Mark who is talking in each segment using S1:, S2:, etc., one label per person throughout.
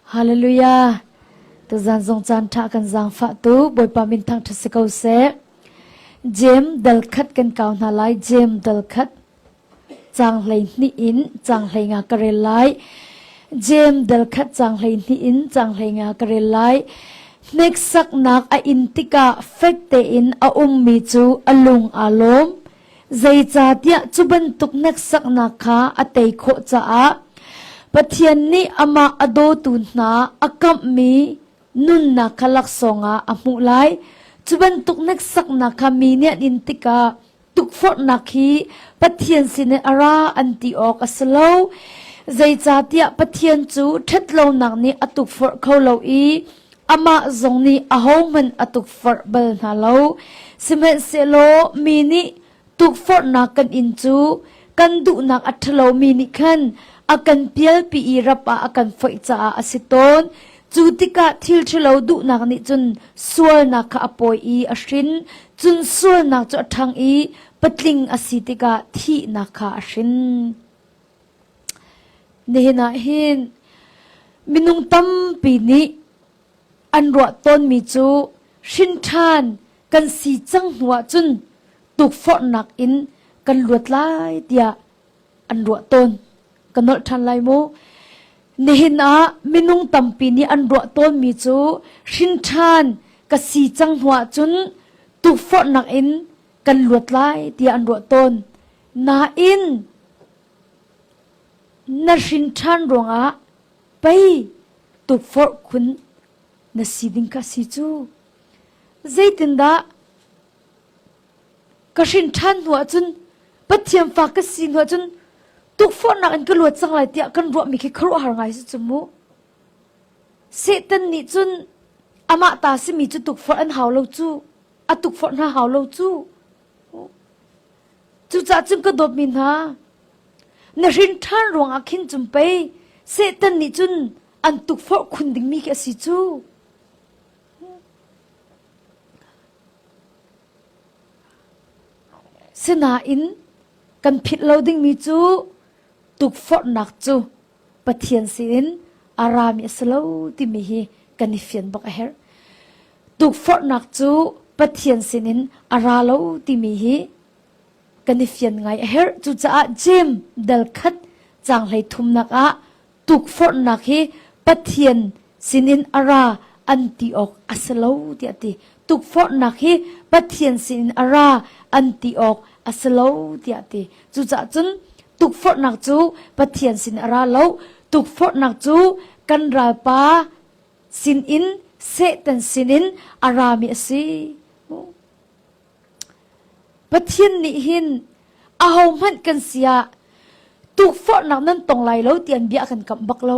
S1: Hallelujah. Tuzan zong caan ṭha kan zaangfah tu Bawipa min thangṭhat si ko seh. Jem dal khat kan kau hna lai. Jem dal khat caang 12 in caang 15 ka rel lai. Jem dal khat caang 12 in caang 15 ka rel lai. Hneksaknak a in tikah fek tein a ummi cu a lung aa lawm. Zeicahtiah cu bantuk hneksaknak kha a tei khawh caah Pathian nih amah a dawtu hna a kamhmi nunnak kha laksawng ah a hmuh lai. Cu bantuk hneksaknak kha mi nih an in tikah tukforhnak hi Pathian sinin a ra an ti awk a si lo. Zeicahtiah Pathian cu ṭhatlonak nih a tukforh kho lo i amah zong nih ahohmanh a tukforh bal hna lo. Sihmanhsehlaw mi nih tukforhnak kan in cu kan duhnak a ṭhalomi nih khan a kan pialpi i rap ah a kan foih caah a si tawn. Cu tikah thil ṭhalo duhnak nih cun sualnak kha a pawi i a hrin, cun sualnak cu a ṭhang i patling a si tikah thihnak kha a hrin. Nihin ah hin minung tampi nih an ruah tawnmi cu hrin ṭhan kan si cang hnu ahcun tukforhnak in kan luat lai tiah an ruah tawn. Ka nolh ṭhan lai mu. Nihin ah minung tampi nih an ruah tawnmi cu hrin ṭhan ka si cang hnu ahcun tukforhnak in kan luat lai tiah an ruah tawn. Nain na hrin ṭhan ruangah pei tukforh khun na si ding kha si cu. Zeitindah ka hrin ṭhan hnu ahcun Pathian fa ka si hnu ahcun tukforhnak in ka luat cang lai tiah kan ruahmi khi khuaruahhar ngai si cu mu. Satan nih cun amah ta simi cu tukforh an hau lo cu, a tukforh hna hau lo cu. Cucaah cun ka dawtmi hna, na hrin ṭhan ruangah khin cun pei Satan nih cun an tukforh khun dingmi khi a si cu. Sinain kan philh lo dingmi cu tukforhnak cu Pathian sinin a rami a si lo timi hi kan i fian bak a herh. Tukforhnak cu Pathian sinin a ra lo timi hi kan i fian ngai a herh. Cucaah Jeim dal khat caang hlei thumnak ah tukforhnak hi Pathian sinin a ra an ti awk a si lo tiah a ti. Tukforhnak hi Pathian sinin a ra an ti awk a si lo tiah a ti. Cucaah cun tukforhnak cu Pathian sin a ra lo. Tukforhnak cu kan ralpa sinin Satan sinin a rami a si. Pathian nih hin ahohmanh kan si ah tukforhnak nan tong lai lo ti an bia kan kamh bak lo.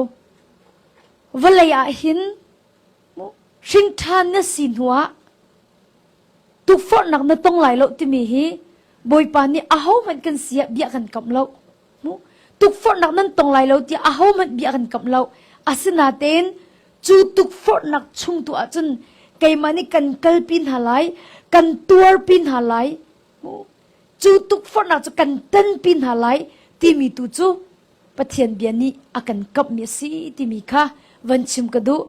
S1: Vawlei ah hin hringṭhan na si hnuah tukforhnak na tong lai lo timi hi Bawipa nih ahohmanh kan si ah bia kan kamh lo. Tukforhnak nan tong lai lo tiah ahohmanh bia kan kamh lo. Asinain cu tukforhnak chung tu ahcun keimah nih kan kalpi hna lai, kan tuarpi hna lai. Cu tukforhnak cu kan tanpi hna lai timi tu cu Pathian bia nih a kan kamhmi a si timi kha van chim ka duh.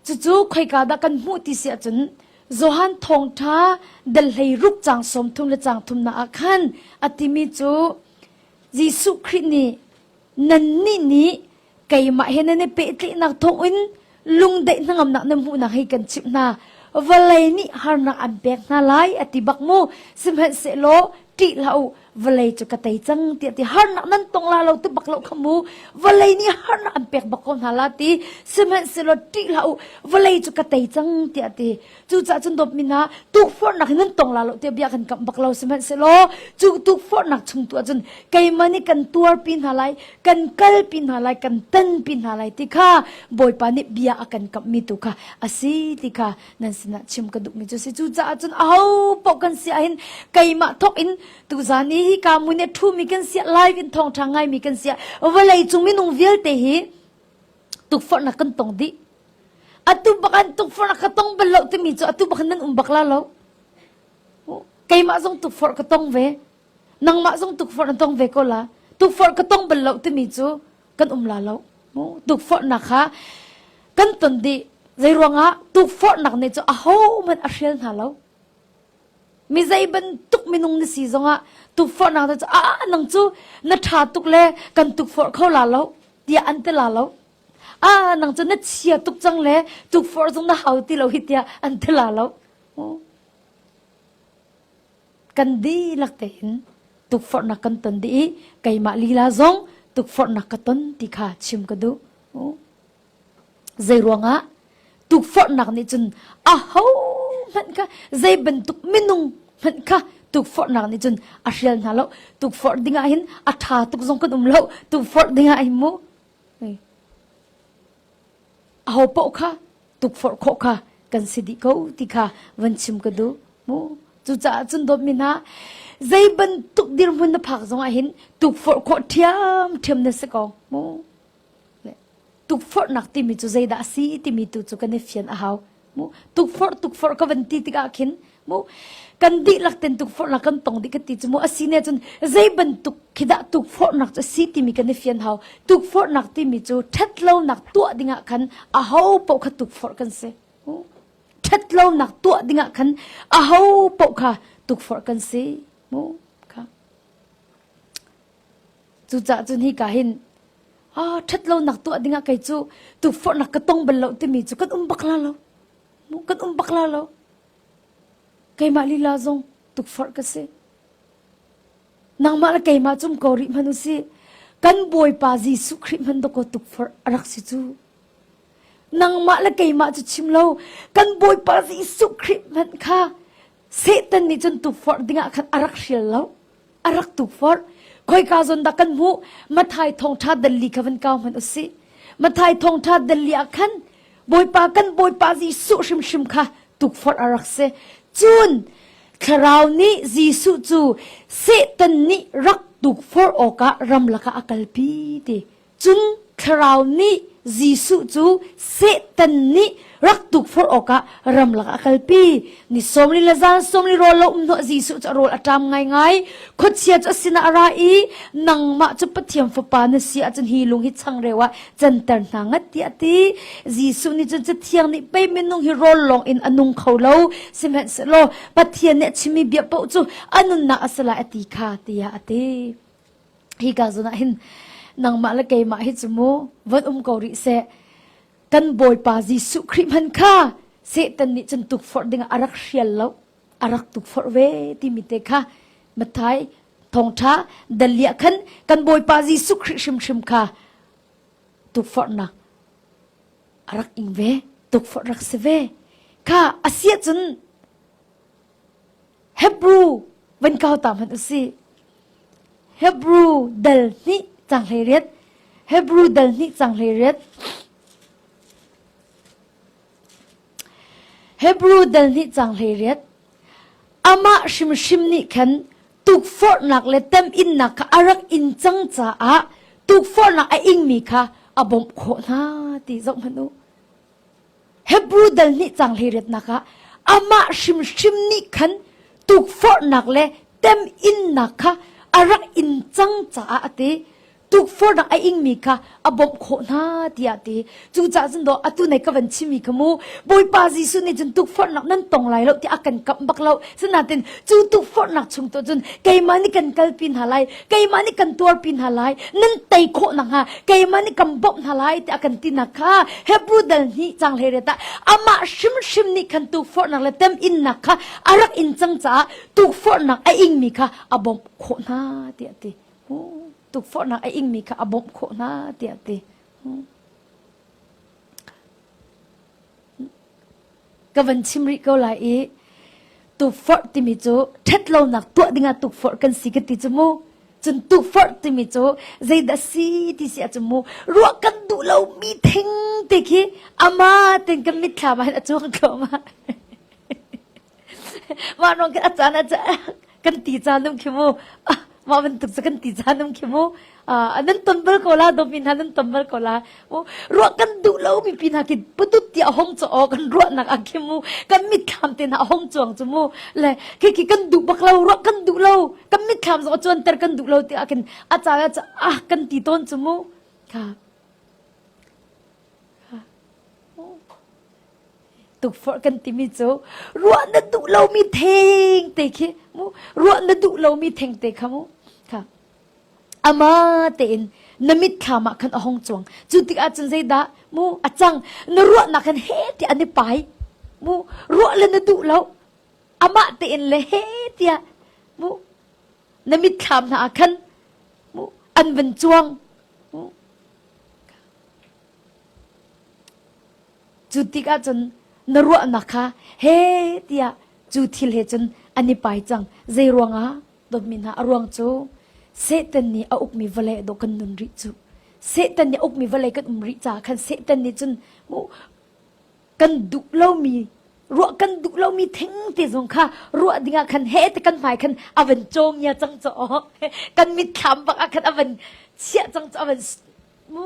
S1: Cucu khoika dah kan hmuh ti si ahcun Johan thawngṭha dal hlei ruk caang sawm thum le caang thumnak ah khan a timi cu Jesuh Khrih nih nannih nih keimah he nan i pehtlaihnak thawngin lungdaih hnangamnak nan hmuhnak hi kan chimh hna. Vawlei nih harnak an pek hna lai a ti bak mu. Sihmanhsehlaw ṭih hlah u, vawlei cu ka tei cang tiah ti harnak nan tong la lo tu bak lo kha mu. Vawlei nih harnak an pek bak ko hna la ti. Sihmanhsehlaw ṭih hlah u, vawlei cu ka tei cang tiah ti. Cucaah cun dawtmi hna, tukforhnak hi nan tong la lo tiah bia kan kamh bak lo. Sihmanhsehlaw cu tukforhnak chung tu ahcun keimah nih kan tuarpi hna lai, kan kalpi hna lai, kan tanpi hna lai ti kha Bawipa nih bia a kan kamhmi tu kha a si ti kha nan sinah chim ka duhmi cu si. Cucaah cun aho paoh kan si ahhin keimah thawk in tuzan i hika mun i ṭhumi kan si live in thawngṭha ngaimi kan si vawlei cung minung vialte hi tukforhnak kan tong dih. Atu bak an tukforh ka tong bal lo timi cu atu bak nan um bak la lo. Keimah zong tukforh ka tong ve. Nangmah zong tukforh na tong ve ko la. Tukforh ka tong bal lo timi cu kan um la lo. Tukforhnak kha Kan ton dih. Zei ruangah tukforhnak nih cu ahohmanh a hrial hna lo. Mi zei bantuk minung na si zongah tukforhnak cu a nang cu na ṭha tuk le kan tukforh kho la lo tiah an ti la lo. A nang cu na chia tuk cang le tukforh zong na hau ti lo hi tiah an ti la lo. Kan dihlak tein tukforhnak kan ton dih i keimah lila zong tukforhnak ka ton ti kha chim ka duh. Zei ruangah tukforhnak nih cun aho hmanh kha zei bantuk minung hmanh kha tukforhnak nih cun a hrial hna lo. Tukforh dingah hin a ṭha tuk zong kan um lo. Tukforh dingah hin mu aho paoh kha tukforh khawh kha kan si dih ko ti kha van chim ka duh mu. Cucaah cun dawtmi hna zei bantuk dirhmun na phak zongah hin tukforh khawh ṭhiamṭhiam na si ko mu. Tukforhnak timi cu zeidah a si timi tu cu kan i fian a hau. Mu tukforh tukforh ka van ti tikah khin mu kan dihlak ten tukforhnak kan tong dih ka ti cu mu a si ne cun zei bantuk khi dah tukforhnak cu a si timi kan i fian hau. Tukforhnak timi cu ṭhatlonak tuah dingah khan aho paoh kha tukforh kan si. Ṭhatlonak tuah dingah khan aho paoh kha tukforh kan si. Mu kha. Cucaah cun hika hin ah ṭhatlonak tuah dingah kei cu tukforhnak ka tong bal lo timi cu kan um bak la lo. Kan um bak la lo. Keimah lila zong tukforh ka si. Nangmah le keimah cum ko rih hmanh usih. Kan Bawipa Jesuh Khrih hmanh dawkaw tukforh a rak si cu. Nangmah le keimah cu chim lo kan Bawipa Jesuh Khrih hmanh kha Satan nih cun tukforh dingah khan a rak hrial lo. A rak tukforh. Khoika zawn dah kan hmuh? Mathai thawngṭha dalli kha van kau hmanh usih. Mathai thawngṭha dalli ah khan Bawipa kan Bawipa Jesuh hrimhrim kha tukforh a rak si. Cun Thlarau nih Jesuh cu Satan nih rak tukforh awkah ramlak ah a kalpi ti. Cun Thlarau nih Jesuh cu Satan nih rak tukforh awkah ramlak a kalpi. Ni sawmli le zan sawmli rawl lo um hnawh Jesuh cu a rawl a ṭam ngaingai. Khuachia cu a sinah a ra i nangmah cu Pathian fapa na si ahcun hi lung hi changreu ah canter hna ngat tiah a ti. Jesuh nih cun Cathiang nih pei minung hi rawl lawng in a nung kho lo. Sihmanhsehlaw Pathian nih a chimmi bia paoh cu a nunnak a si lai a ti kha tiah a ti. Hika zawn ah hin nangmah le keimah hi cu mu von um ko rih seh. Kan Bawipa Jesuh Khrih hman kha Satan nih cun tukforh dingah a rak hrial lo, a rak tukforh ve timi te kha Matthai thawngṭha dal ah khan kan Bawipa Jesuh Khrih hrimhrim kha tukforhnak a rak ing ve, tukforh rak si ve. Kha a si ahcun Hebrew van kau ta hmanh usih. Hebrew dal hnih cang 18. Hebrew dal hnih cang 18. Hebrew dal hnih cang 18. Amah hrimhrim nih khan tukforhnak le temhinnak kha a rak in cang caah tukforhnak a ingmi kha a bawmh khawh hna ti zoh hmanh u. Hebrew dal nih cang hleiriatnak ah amah hrimhrim nih khan tukforhnak le teminnak kha a rak in cang caah a ti. Tukforhnak a ingmi kha a bawmh khawh hna tiah a ti. Cucaah cun dawh atu nei ka van chimmi kha mu Bawipa Jesuh nih cun tukforhnak nan tong lai lo tiah a kan kamh bak lo. Sinain cu tukforhnak chung tu cun keimah nih kan kalpi hna lai, keimah nih kan tuarpi hna lai, nan tei khawh nakhnga keimah nih kan bawmh hna lai tiah a kan tinak kha Hebrew dal hnih cang hlei ah amah hrimhrim nih khan tukforhnak le teminnak kha a rak in cang caah tukforhnak a ingmi kha a bawmh khawh hna tiah a ti. Tukforhnak a ingmi kha a bawmh khawh hna tiah a ti. Ka van chim rih ko lai i tukforh timi cu ṭhatlonak tuah dingah tukforh kan si ka ti cu mu. Cun tukforh timi cu zeidah si ti si ahcun mu ruah kan duh lomi thing te khi ama ten kan mitthlam ah hin a cuang thluahmah. Mah ruang khi a caan ah kan ti caan um khi mu. Mah bantuk cu kan ti caan um khi mu. Nan ton bal ko la dawmi hna nan ton bal ko la. Ruah kan duh lo mi pi hna khi putut ti a hong cho kan ruahnak ah khi mu kan mitthlam te hna a hong cuang cu mu le khi khi kan duh bak lo ruah kan duh lo kan mitthlam zong a cuanter kan duh lo ti ah khin a caan ah ah kan ti tawn cu mu. Kha. Tukforh kan timi cu ruah na duh lomi theng te khi mu ruah na duh lomi theng te kha mu kha ama tein na mitthlam ah khan a hong cuang. Cu tikah cun zeidah mu a cang na ruahnak khan he tiah an i pai mu ruah le na duh lo amah tein le he tiah mu na mitthlam hna ah khan mu an van cuang mu Cu tikah cun na ruahnak kha he tiah cu thil he cun an i pai cang. Zei ruangah dawtmi hna a ruang cu Satan nih a ukmi vawlei dawh kan nun rih cu. Satan nih a ukmi vawlei kan um rih caah khan Satan nih cun mu kan duh lomi ruah kan duh lomi thing te zong kha ruah dingah khan he te kan hmai khan a van cawng ya cang caw kan mitthlam bak ah khan a van chiah cang a van mu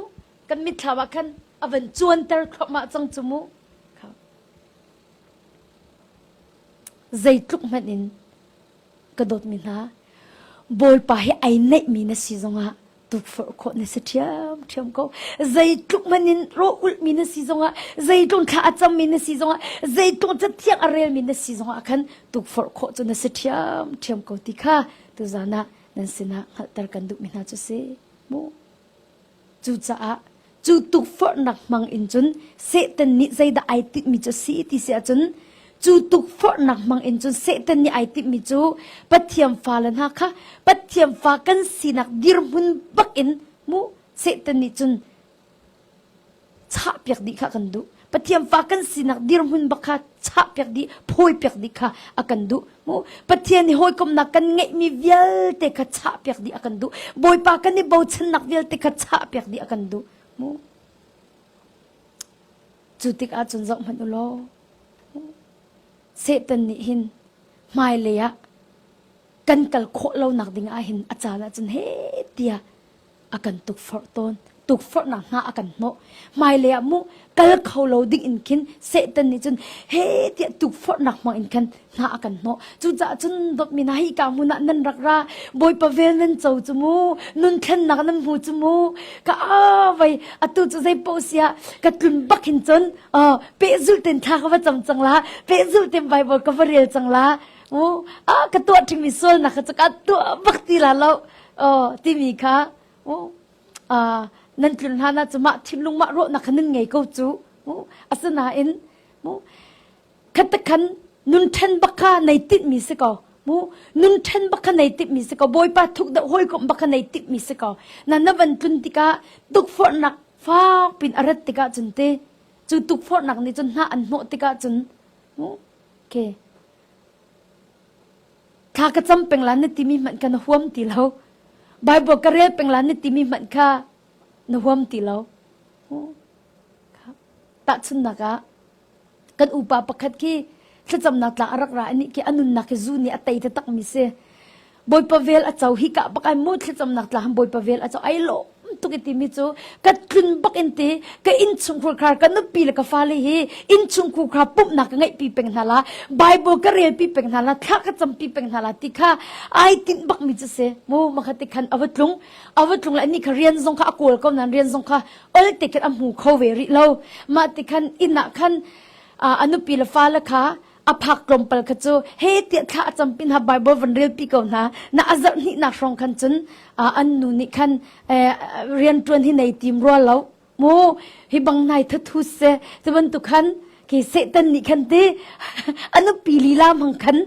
S1: kan mitthlam ah khan a van cuanter thluahmah cang cu mu zeitluk hmanh in ka dawtmi hna bawipa hi ai neihmi na si zongah tukforh khawh na si ṭhiamṭhiam ko zeitluk hmanh in rawh ulhmi na si zongah zeitluk thla a cammi na si zongah zeitluk cathiang a relmi na si zongah khan tukforh khawh cu na si ṭhiamṭhiam ko ti kha tuzan ah nan sinah hngalhter kan duhmi hna cu si mu Cucaah cu tukforhnak hmang in cun Satan nih zeidah ai tinhmi cu a si ti si ahcun cu tukforhnak hmang in cun Satan nih ai tinhmi cu Pathian fale hna kha Pathian fa kan sinak dirhmun bak in mu Satan nih cun chahpiak dih kha kan duh. Pathian fa kan sinak dirhmun bak kha chahpiak dih, phawipiak dih kha a kan duh. Mu Pathian nih hawikomhnak kan ngeihmi vialte kha chahpiak dih a kan duh. Bawipa kan i bochannak vialte kha chahpiak dih a kan duh. Mu Cu tikah cun zoh hmanh u law Satan nih hin hmailei ah kan kal khawh lonak ding ah hin a caan ah cun he tiah a kan tukforh tawn tukforhnak hna a kan hnawh hmailei ah mu kal kho lo ding in khin Satan nih cun he tiah tukforhnak hmang in khan hna a kan hnawh cucaah cun dawtmi hna hi ka hmun ah nan rak ra bawipa vel nan co cu mu nun thlennak nan hmu cu mu ka vei atu cu zei paoh sia ka tlun bak hin cun pehzulh ten thla ka va cam cang la pehzulh ten bible ka va rel cang la mu a ka tuah ṭhingmi sualnak kha cu ka tuah bak ti la lo timi kha nan tlun hlan ah cu mah thinlung mah ruahnak kha nan ngei ko cu asinain khatakhan nun ṭhen bak kha nei tinhmi si ko mu nun ṭhen bak kha nei timhmi si ko bawipa thuk deuh hawikomh bak kha nei timhmi si ko na na van tlun tikah tukforhnak fak pin a rat tikah cun te cu tukforhnak nih cun hna an hnawh tikah cun mu okay Thla ka cam peng la na timi hmanh kha na huam ti lo. Bible ka rel peng la na timi hmanh kha na huam ti lo. Tahchunhnak ah kan upa pakhat khi thlacamnak tla a rak ra anih khi a nunnak khi zu nih a tei taktak mi si. Bawipa vel a co hi ka bak ai mu thlacamnak tla han Bawipa vel a co ai lawm tuk i timi cu ka tlun bak in ti ka innchungkhur khar ka nupi le ka fale hi innchungkhur kha pumhnak ka ngeihpi peng hna la Bible ka relpi peng hna la thla ka campi peng hna la ti kha ai tinh bak mi cu si mu makha ti khan ava tlung ava tlung le ani kha rian zong kha a kawl ko nan rian zong kha ol te khan a hmu kho ve rih lo mah ti khan inn ah khan a nupi le fale kha a phak tlawmpal kha cu he tiah thla a campi hna Bible van relpi ko hna na a zarh hnihnak hrawng khan cun an nu nih khan rianṭuan hi nei tim rua lo mu hi bang nai thathu se cu bantuk khan khi Satan nih khan ti a nupi lila mang khan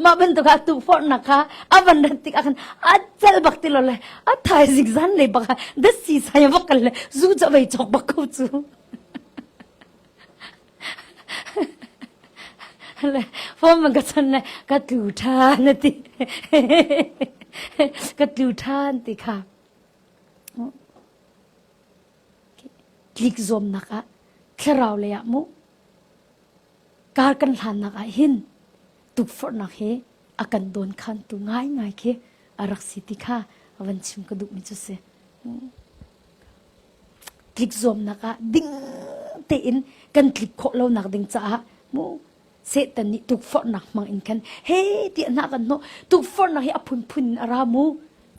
S1: mah bantuk ah tukforhnak kha a van rat tik ah khan a cel bak ti lo le a thaizing zan lei bak ah dasi sai bak kal le zu cha vei chok bak ko cu Le phone man ka chan le ka tlu ṭhan a ti. Ka tlu ṭhan ti kha. Tlik zuamnak ah thlarau lei ah mu kar kan hlannak ah hin tukforhnak hi a kan dawn khantu ngaingai khi a rak si ti kha van chim ka duhmi cu si. Tlik zuamnak ah ding tein kan tlik khawh lonak ding caah mu Satan nih tukforhnak hmang in khan he tiah hna kan hnawh tukforhnak hi a phunphun in a ra mu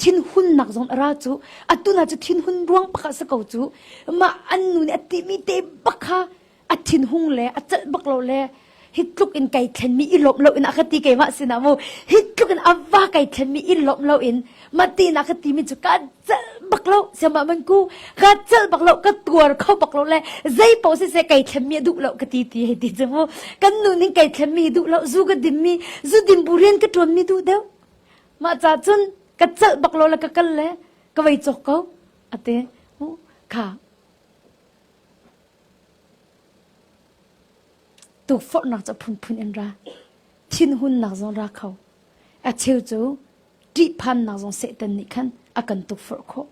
S1: thinhunnak zong a ra cu atu na cu thinhun ruang pakhat si ko cu mah an nu nih a timi te bak kha. A thinhung le a celh bak lo le hi tluk in kai thlenmi i lawmh lo in a ka ti keimah sinah mu hi tluk in a va kai thlenmi i lawmh lo in mah ti na ka timi cu ka celh bak lo siamah man ku ka celh bak lo ka tuar kho bak lo le zei paoh siseh kai thlenmi a duh lo ka ti ti hei ti cu mu kan nu ning kai thlenmi duh lo zu ka dimmi zu dim bu rian ka ṭuanmi duh deuh mah ca cun ka celh bak lo le ka kal le ka vei cawk ko ate kha Tukforhnak cu a phunphun in ra. Thinhunnak zong ra kho. A cheu cu ṭihphannak zong Satan nih khan a kan tukforh khawh.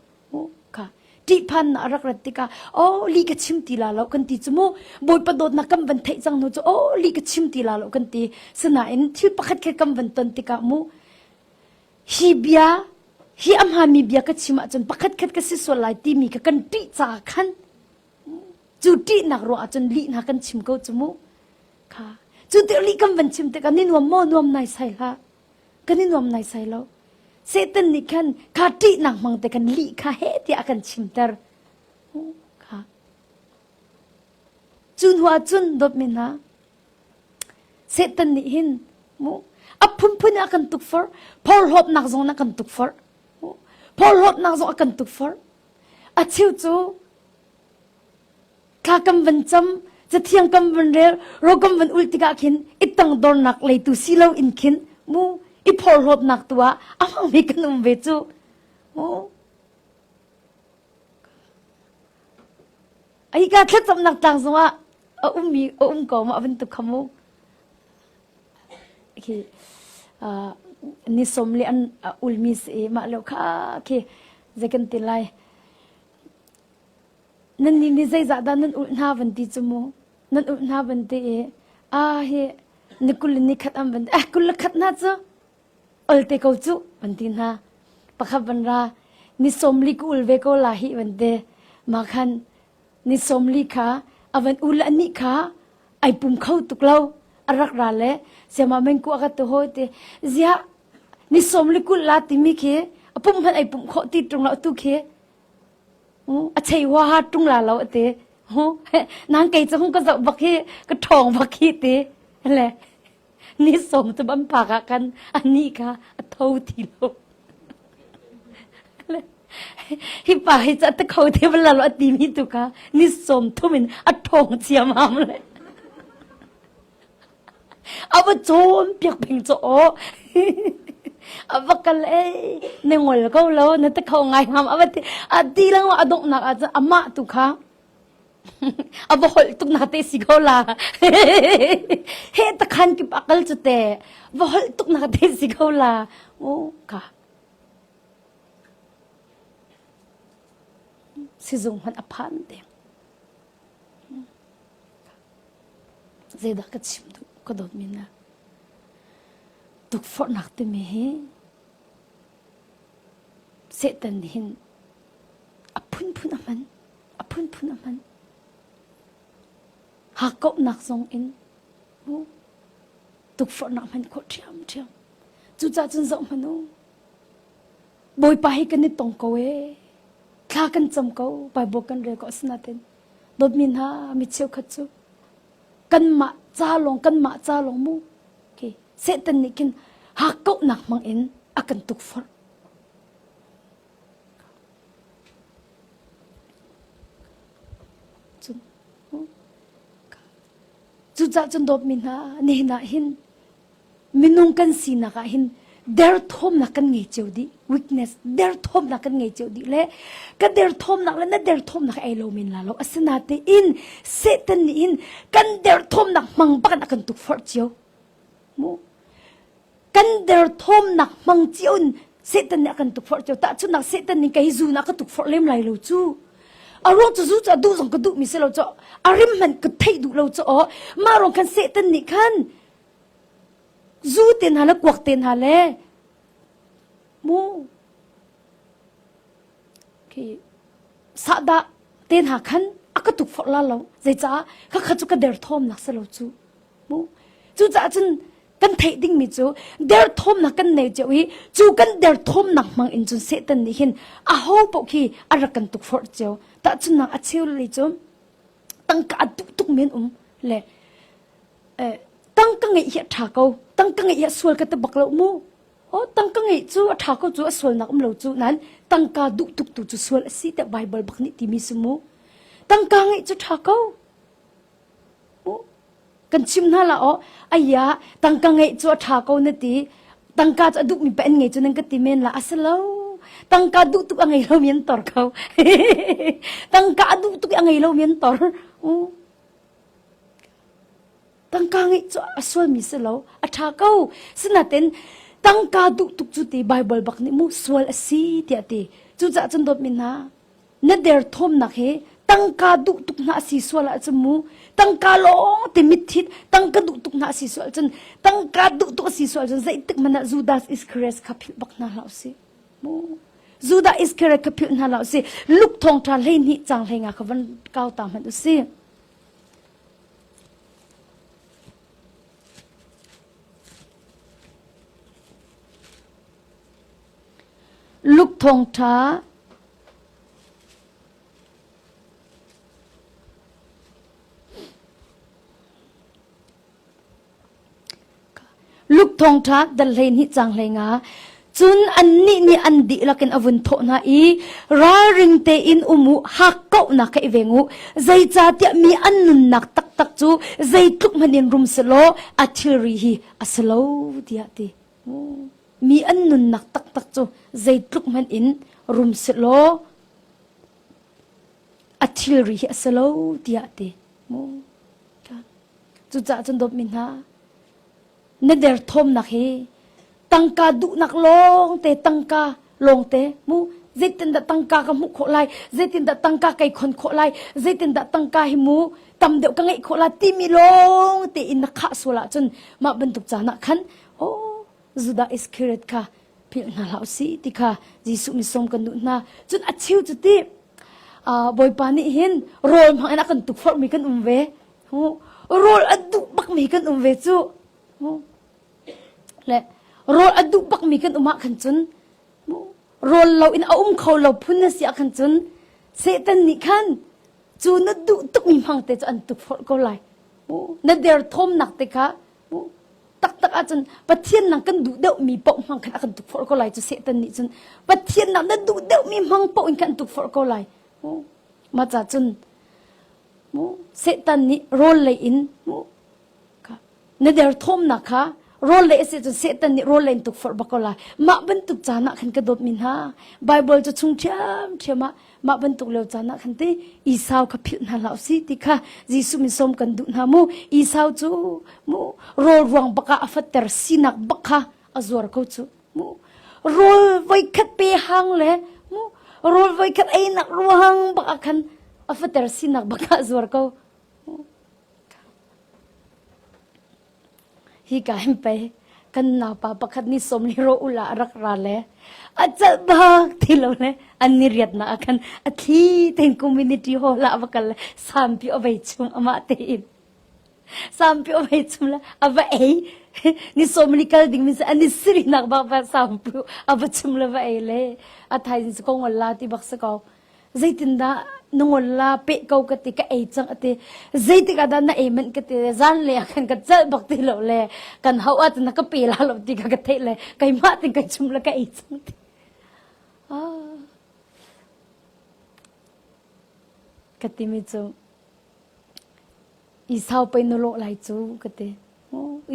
S1: Kha ṭihphannak a rak rat tikah oh li ka chim ti la lo kan ti cu mu Bawipa dawtnak kan van theih cang hnu cu oh li ka chim ti la lo kan ti. Sinain thil pakhat khat kan van ton tikah mu hi bia hi a hmaanmi bia ka chim ahcun pakhat khat ka si sual lai timi kha kan ṭih caah khan Cu ṭihnak ruah ahcun lih hna kan chim ko cu mu. Kha. Cu ti lih kan van chim tikah ni nuam maw nuam nai sai hlah. Kan i nuam nai sai lo. Satan nih khan kha ṭihnak hmang te khan lih kha he tiah a kan chimter. Kha. Cu hnu ahcun dawtmi hna Satan nih hin mu a phunphun a kan tukforh phorhlawtnak zong a kan tukforh phorhlawtnak zong a kan tukforh a cheu cu Thla kan van cam, cathiang kan van rel, ro kan van ulh tikah khin i tangdornak leitu si lo in khin mu i phorhlawtnak tu ah a hmangmi kan um ve cu. Mu. Hika thlacamnak tlang zongah a ummi a um ko ma bantuk kha mu. Khi ni som le an ulmi si mah lo kha khi zei kan ti lai. Nannih nih zeizah dah nan ulh hna van ti cu mu nan ulh hna van ti i a hi ni 20 le ni khat an van ti eh 21 hna cu ol te ko cu van ti hna pakhat van ra ni 40 ka ul ve ko la hi van ti mah khan ni 40 kha a van ul anih kha ai pum kho tuk lo a rak ra le siama men ku ka tu hoi ti ziah ni 40 la timi khi a pum hmanh ai pum khawh ti ṭung lo tu khi A chei huaha ṭung la lo a ti. Nang kei cu hung ka zoh bak hi ka ṭhawng bak hi ti. Le ni som cu ban phak ah khan anih kha a tho ti lo. Hi pa hi cu a ti kho te bal lo a timi tu kha ni som thum in a ṭhawng ciamam le. A va cawnpiak peng cu aw. A va kal ei na ngol ko lo na ti kho ngai ngam a va ti a ti lengmang a donghnak ah cun amah tu kha a va holh tuk nak te si ko la he takhan kip a kal cu te va holh tuk nak te si ko la o ka sizung hmanh a phan deng Zeidah ka chim duh ka dawtmi na tukforhnak timi hi Satan nih hin a phunphun a hman a phunphun a hman hakkauhnak zong in mu tukforhnak hman khawh ṭhiamṭhiam cucaah cun zoh hmanh u Bawipa hi kan i tong ko ee thla kan cam ko Bible kan rel ko asinain Dawtmi hna mi cheukhat cu kanmah ca lawng kanmah ca lawng mu khi Satan nih khin hakkauhnak hmang in a kan tukforh. Cun cucah cun dawtmi hna nihin ah hin minung kan sinak ah hin derthawmnak kan ngei cio dih weakness derthawmnak kan ngei cio dih le ka derthawmnak le na derthawmnak ei lo men la lo asinatein Satan nih hin kan derthawmnak hmang bak in a kan tukforh cio mu kan derthawmnak hmang cio in Satan nih a kan tukforh cio tahchunhnak Satan nih kei zu na ka tukforh lem lai lo cu a ruang cu zu cu a duh zong ka duh mi si lo cu a rim hmanh ka theih duh lo cu aw mah ruang khan Satan nih khan Zu te hna le kuak te hna le mu khi sahdah te hna khan a ka tukforh la lo zeicah kha kha cu ka derthawmnak si lo cu mu cucaah cun kan theih dingmi cu derthawmnak kan nei cio i cu kan derthawmnak hmang in cun Satan nih hin aho paoh khi a rak kan tukforh cio tahchunnak a cheu le cu tangka a duh tukmi. men um le tangka ngeih hi a ṭha ko tangka ngeih hi a sual ka ti bak lo mu o tangka ngeih cu a ṭha ko cu a sualnak um lo cu nan tangka duh tuk tu cu sual a si tiah Bible bak nih timi si mu tangka ngeih cu ṭha ko kan chim hna la o aya tangka ngeih cu a ṭha ko na ti tangka cu a duhmi pa an ngei cu nan ka ti men la a si lo tangka duh tuk a ngei lo mi an tor ko tangka a duh tuk a ngei lo mi an tor Tangka ngeih cu a sualmi si lo, a ṭha ko. Sinain tangka duh tuk cu ti Baibal bak nih mu sual a si tiah ti. Cucaah cun dawtmi hna, na derthawmnak hi tangka duh tuk hna a si sual ahcun mu tangka lawng te mitthit tangka duh tuk hna a si sual cun tangka duh tuk a si sual cun zeitik hmanh ah Judas Iscariot kha philh bak hna hlah usih. Mu Judas Iscariot kha philh hna hlah usih. Luke thawngṭha 12 cang 15 kha van kau ta hmanh usih. Luke thawngṭha Luke thawngṭha dal 12 cang 15 cun annih nih an dihlak in a vun thawh hna i ralring tein um u hakkauhnak kha i veng u zeicahtiah mi an nunnak taktak cu zeitluk hmanh in rum selaw a thilri hi a si lo tiah ti mi an nunnak taktak cu zeitluk hmanh in rum selaw a thilri hi a si lo tiah ti Cucaah cun dawtmi hna, na derthawmnak hi tangka duhnak lawngte tangka lawngte mu zeitindah tangka ka hmuh khawh lai zeitindah tangka kai khon khawh lai zeitindah tangka hi mu tam deuh ka ngeih khawh lai timi lawng te in na khah sual ahcun mah bantuk caan ah khan oh Judah Iscariot kha philh hna hlah usih ti kha Jesuh mi sawm kan duh hna cun a cheu cu ti Bawipa nih hin rawl hmang in a kan tukforhmi kan um ve rawl a duh bakmi kan um ve cu le rawl a duh bakmi kan um ah khan cun rawl lo in a um kho lo phun na si ah khan cun Satan nih khan cu na duh tukmi hmang te cu an tukforh ko lai na derthawmnak te kha taktak ahcun Pathian nang kan duh deuhmi paoh hmang khan a kan tukforh ko lai cu Satan nih cun Pathian nak na duh deuhmi hmang paoh in khan tukforh ko lai mah ca cun Satan nih rawl lei in na derthawmnak kha rawl lei a si cun Satan nih rawl lei in tukforh bak ko lai mah bantuk caan ah khan ka dawtmi hna Bible cu chung ṭhiamṭhiam ah mah bantuk lio caan ah khan ti Esau kha philh hna hlah usih ti kha Jesuh min sawm kan duh hna mu Esau cu mu rawl ruang bak ah a fatter sinak bak kha a zuar ko cu mu rawl voikhat pe hang le mu rawl voikhat einak ruang bak ah khan a fater sinak bak ah a zuar ko Hi ka hin pei kan naupa pakhat nih sawmli ro ula a rak ra le a celh bak ti lo le an ni riatnak ah khan a thli tein community hall ah a va kal le sampi a vei chung amah tein sampi a vei chung le a va ei ni sawmli kal ding mi an i sirinak bak va sampi a va chum le va ei le a thaizing cu ko ngol la ti bak si ko zeitindah na ngol la peh ko ka ti ka ei cang ati zeitik ah dah na ei manh ka ti zan le ah khan ka celh bak ti lo le kan hau ah na ka pe la lo ti ka ka theih le keimah tin ka chum le ka ei cang ti ah ka ti mi cu Esau pei na lawh lai cu ka ti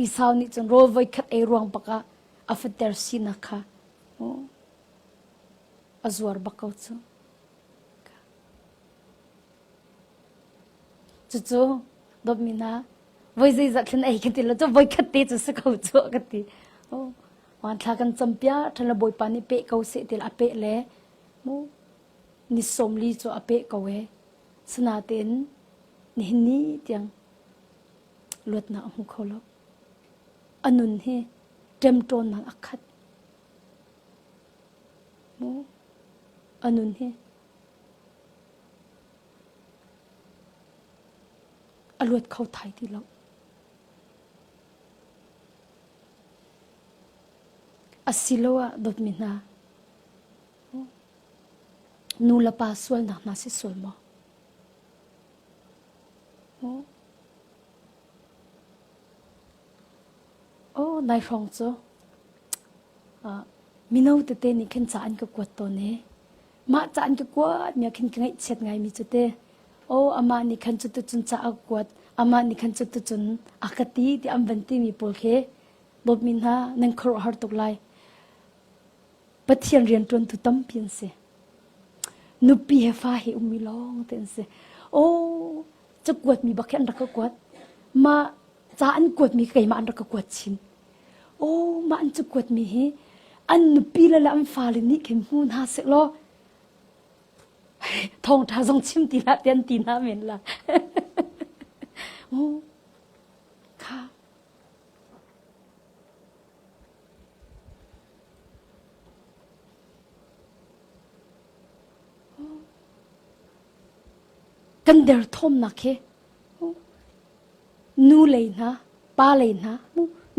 S1: Esau nih cun rawl voi khat ei ruang bak ah a fater sinak kha a zuar bak ko cu. Cucu dawtmi hna voi zeizat thlen ei ka ti lo cu voi khat te cu si ko cu ka ti. Oh, wan thla kan cam pia ṭhan le Bawipa nih peh ko seh ti a peh le mu ni 40 cu a peh ko e. Sinain nihin ni tiang luatnak a hmu kho lo. A nun hi ṭemṭawnnak a khat. Mu a nun hi a luat kho thai ti lo. Asiloah dawtmi hna nu le pa sualnak hna si sual maw? Oh, nai hrawng cu uh, mino tete nih khin ca an ka kuat tawn i mah ca an ka kuat mi ah khin ka ngaihchiat ngaimi cu te oh amah nih khan cuticun ca a kuat amah nih khan cuticun a ka ti ti an van timi pawl khi dawtmi hna nan khuaruahhar tuk lai Pathian rianṭuantu tampi an si. Nupi he fa he ummi lawng te an si. Oh, cakuatmi bak hi an rak ka kuat. Mah ca an kuatmi keimah an rak ka kuat chin. Oh, mah an cakuatmi hi an nupi le le an fale nih khin hmu hna seh law thawngṭha zong chim ti hlah ti an ti hna men la. Oh, kha Kan derthawmnak hi nu lei hna, pa lei hna,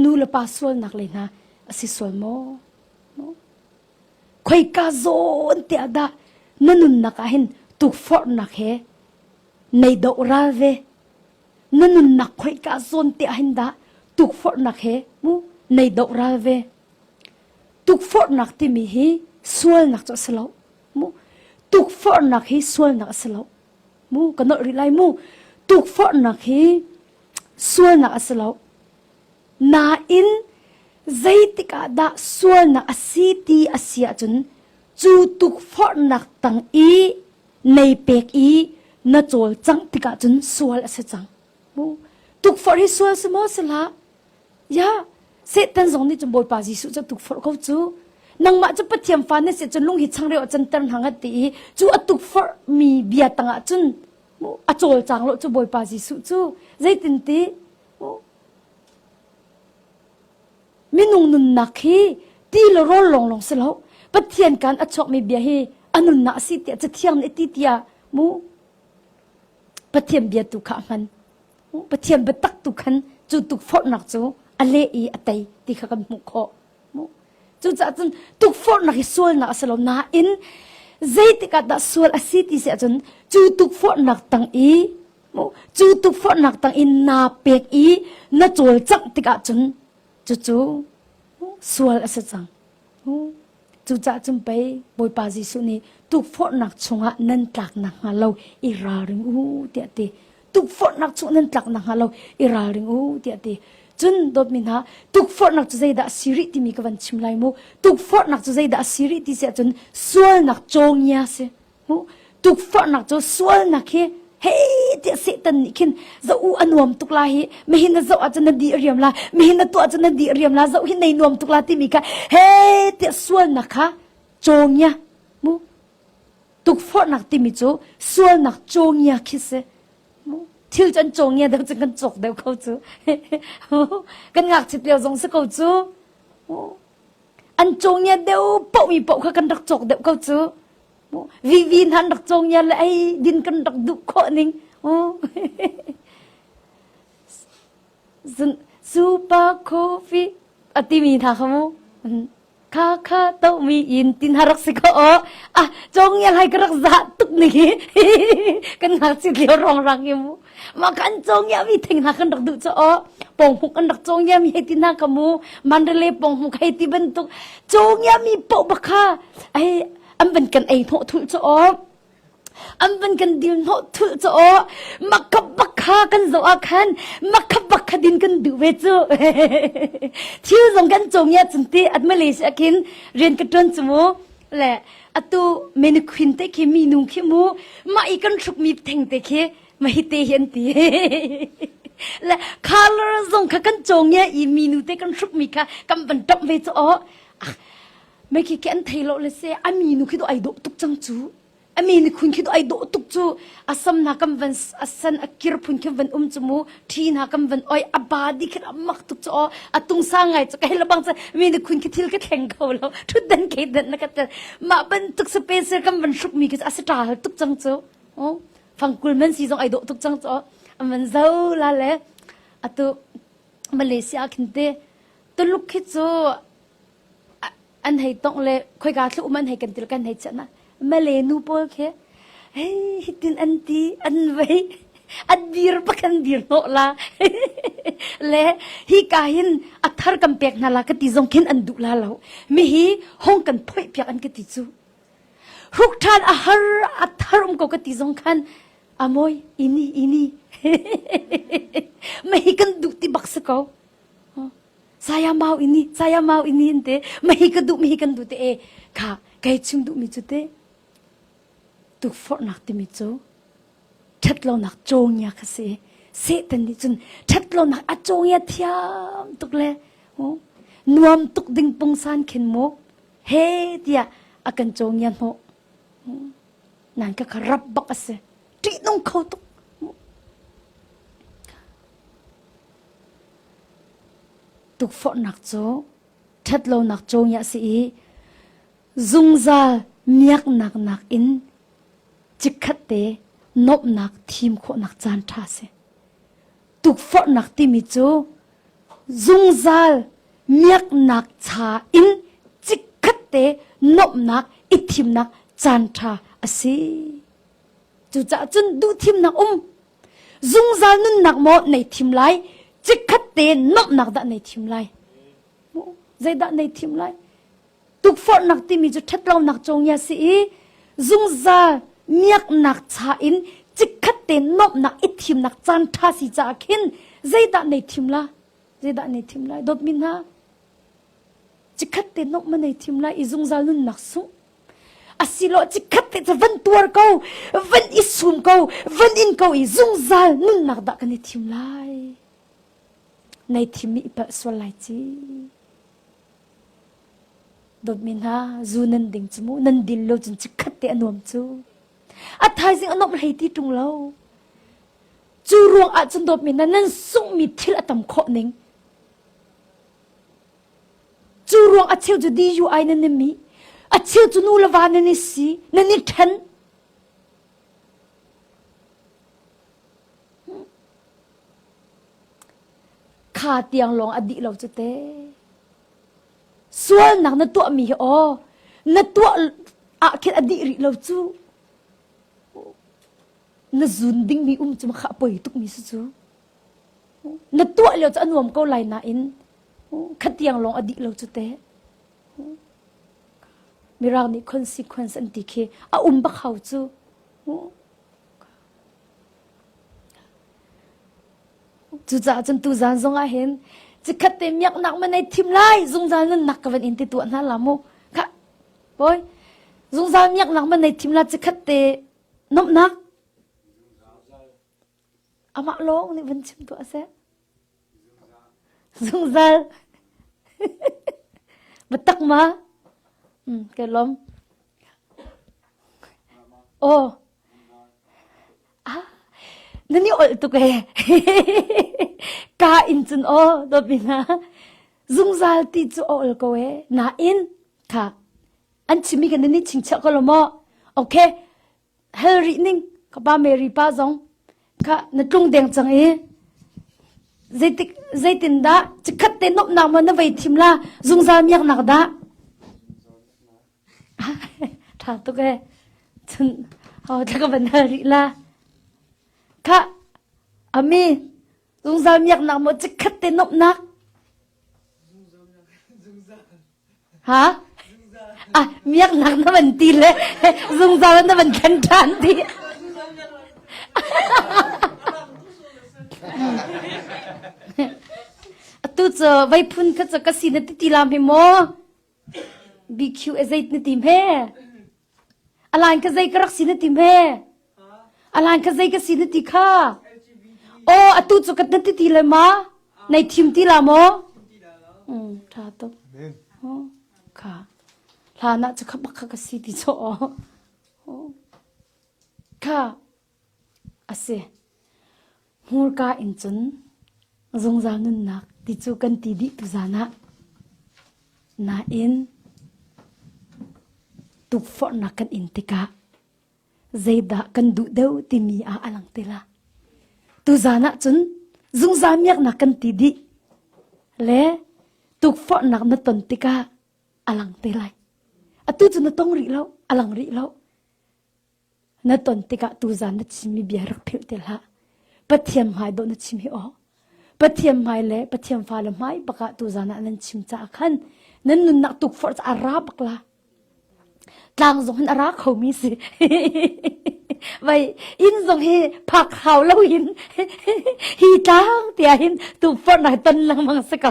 S1: nu le pa sualnak lei hna a si sual maw? Khoika zawn te ah dah na nunnak ah hin tukforhnak he nei doh ral ve na nunnak khoika zawn te ah hin dah tukforhnak he mu nei doh ral ve tukforhnak timi hi sualnak cu a si lo mu tukforhnak hi sualnak a si lo mu ka nolh rih lai mu tukforhnak hi sualnak a si lo nain zeitik ah dah sualnak a si ti a si ahcun cu tukforhnak tang i nei pek i na cawlcangh tikah cun sual a si cang. Mu tukforh hi sual si maw si hlah? Ya, Satan zong nih cun Bawipa Jesuh cu tukforh ko cu. Nangmah cu Pathian fa na si cun lung hi changreu a canter hna ngat ti i cu a tukforh mi bia tangah cun a cawlcang lo cu Bawipa Jesuh cu zeitin ti Minung nunnak hi ti le rawl lawnglawng si lo. Pathian kan a chuakmi bia hi a nunnak a si tiah Cathiang nih a ti tiah mu Pathian bia tu kha a hman. Pathian biatak tu khan cu tukforhnak cu a leh i a tei ti kha kan hmuh khawh. Cucaah cun tukforhnak hi sualnak a si lo nain zeitik ah dah sual a si ti si ahcun cu tukforhnak tang i Cu tukforhnak tang in naa pek i na cawlcangh tikah cun cucu sual a si cang. Cucaah cun pei Bawipa Jesuh nih tukforhnak chungah nan tlak nakhnga lo i ralring u tiah ti. Tukforhnak chung nan tlak nakhnga lo i ralring u tiah ti. Cun dawtmi hna, tukforhnak cu zeidah a si rih timi ka van chim lai mu. Tukforhnak cu zeidah a si rih ti si ahcun sualnak cawngia si. Tukforhnak cu sualnak hi hei tiah Satan nih khin zoh u a nuam tuk la hi mihin na zoh ahcun na di riam la mihin na tuah ahcun na di riam la zoh hi nei nuam tuk la timi kha hei tiah sualnak kha cawngia mu tukforhnak timi cu sualnak cawngia khi si mu thil cu an cawngia deuh cu kan cawk deuh ko cu kan ngakchit lio zong si ko cu an cawngia deuh paoh mi paoh kha kan rak cawk deuh ko cu vivi hna an rak cawngia le ei din kan rak duh khawh ning super coffee a timi hna kha mu kha kha to mi in tin ha rak si ko o ah cawngia lai ka rak za tuk ni kan ngakchit lio rong rang i mu Mah kan cawngia mi thing hna kan rak duh cu aw ponghmuk kan rak cawngia mi hei ti hna ka mu Mandalay ponghmuk hei ti bantuk cawngia mi poh bak kha ai an van kan ei hnawh thulh cu aw an van kan dil hnawh thulh cu aw makha bak kha kan zoh ah khan makha bak kha din kan duh ve cu thil zong kan cawngia cun ti at Malaysia khin rian ka tuan cu mu le atu mannequin te khi mi nu khi mu mah i kan hruk mi theng te khi mahite hi an ti le color zong kha kan cawng ya i minu te kan hruk mi kha kan van tap ve chu o mai khi khi an thei lo le se a minu khi do ai dawh tuk cang chu a mi ni khun khi do ai dawh tuk chu asam na kam van asan a kir phun khi van um chu mu thi na kam van oi a body khi mak tuk chu o a tung sa ngai chu kai labang chu mi ni khun khi thil ka thleng kho lo thut dan ke dan na ka tel ma ban tuk space kam van hruk mi khi asa ta tuk cang chu fangkul man si zong ai dawh tuk cang cu an van zo la le atu Malaysia khin te Tuluk khi cu an hei tong le khoika thlu um an hei kan til kan hei chiah na Malay nu pawl khi hei hitin an ti an vei an dir bak an dir hnawh la. Le hi ka hin a thar kan pek hna la ka ti zong khin an duh la lo. Mi hi hong kan phoih piak an ka ti cu. Hruk ṭhan a har a thar um ko ka ti zong khan a mawi ini ini. Ma hi kan duh ti bak si ko. Saya mau ini, saya mau ini te ma hi ka duh ma hi kan duh te e kha kai chim duh mi cu te tukforhnak timi cu ṭhatlonak cawngia kha si. Satan nih cun ṭhatlonak a cawngia thiam tuk le nuam tuk ding pungsan khin mu he tiah a kan cawngia hnawh. Nan ka kha rap bak a si. Ṭihnung kho tuk. Tukforhnak cu ṭhatlonak cawngia a si i zungzal miaknak nakin chikkhat te nuamhnak thim khawhnak caan ṭha a si. Tukforhnak timi cu zungzal miaknak cha in chikkhat te nuamhnak i thimnak caan ṭha a si. Cucaah cun duhthimnak um zungzal nunnak maw nei thim lai chikkhat te nuamhnak dah nei thim lai zeidah nei thim lai Tukforhnak timi cu ṭhatlonak cawngia si i zungzal miaknak cha in chikkhat te nuamhnak i thimnak caan ṭha si caah khin zeidah nei thim la? Zeidah nei thim lai? Dawtmi hna, chikkhat te nuamh ma nei thim lai i zungzal nunnak sungh? Asiloah chikkhat te cu van tuar ko, van i sum ko, van in ko i zungzal nunnak dah kan i thim lai? Nei thim i palh sual lai ci. Dawtmi hna, zu nan ding cu mu, nan din lo cun chikkhat te a nuam cu. A thaizing a nuamh hlei ti ṭung lo. Cu ruang ah cun dawtmi hna, nan sunghmi thil a tam khawh ning. Cu ruang a cheu cu DUI nan i mi, a cheu cu nu le va nan i si, nan i ṭhen. Kha tiang lawng a dih lo cu te. Sualnak na tuahmi hi aw na tuah ah khin a dih rih lo cu. Na zun dingmi um cu kha a poi tukmi si cu. Na tuah lio cu a nuam ko lai nain kha tiang lawng a dih lo cu te. Mirang nih consequence an ti khi a um bak hau cu. Cucaah cun tuzaan zong ah hin cikhat te miaknak ma nei thim lai zungzal nunnak ka van in ti tuah hna la mu. Kha boy zungzal miaknak ma nei thim la cikhat te nomhnak amah lawng nih van chim tuah seh. Zungzal. Batak ma? Hmm, ke lom. Oh. Ah, nan i olh tuk ee. Ka in cun aw dawtmi hna. Zungzal ti cu a ol ko ee. Nain kha an chimmi kan nan i chingchiah ko lo maw? Okay. Hal rih ning ka pa Mary pa zong kha na tlung deng cang i zeitik zeitindah chikkhat te nomhnak maw na vei thim la zungzal miaknak dah Ṭha tuk ee. Cun ho thla ka van hal rih la. Khah, ami, zungzal miaknak maw chikkhat te nomhnak? Ha? Ah, miaknak na van ti le zungzal na van thlen ṭhan ti. Atu cu vei phun kha cu ka si na ti ti lam hi maw? BQ e zeit na tim he? Alan ka zei ka rak si na tim he? Alan ka zei ka si na ti kha? Oh, atu cu ka na ti ti le ma? Nei thim ti la maw? Mm, tha tuk. Oh, kha. Hlan ah cu kha bak kha ka si ti chaw. Oh. Kha. Asi. Hmurka in cun zungzal nunnak ti cu kan ti dih tuzan ah. Nain tukforhnak kan in tikah zeidah kan duh deuh timi ah a lang te la. Tuzan ah cun zungzal miaknak kan ti dih le tukforhnak na ton tikah a lang te lai. Atu cu na tong rih lo, a lang rih lo. Na ton tikah tuzan na chimmi bia rak philh te hlah. Pathian hmai dawh na chim hi aw. Pathian hmai le Pathian fale hmai bak ah tuzan ah nan chim caah khan nan nunnak tukforh cu a ra bak la. Tlang zong hin a ra khomi si. Vai inn zong hi phak hau lo in hi tlang tiah hin tukforhnak ton lengmang si ko.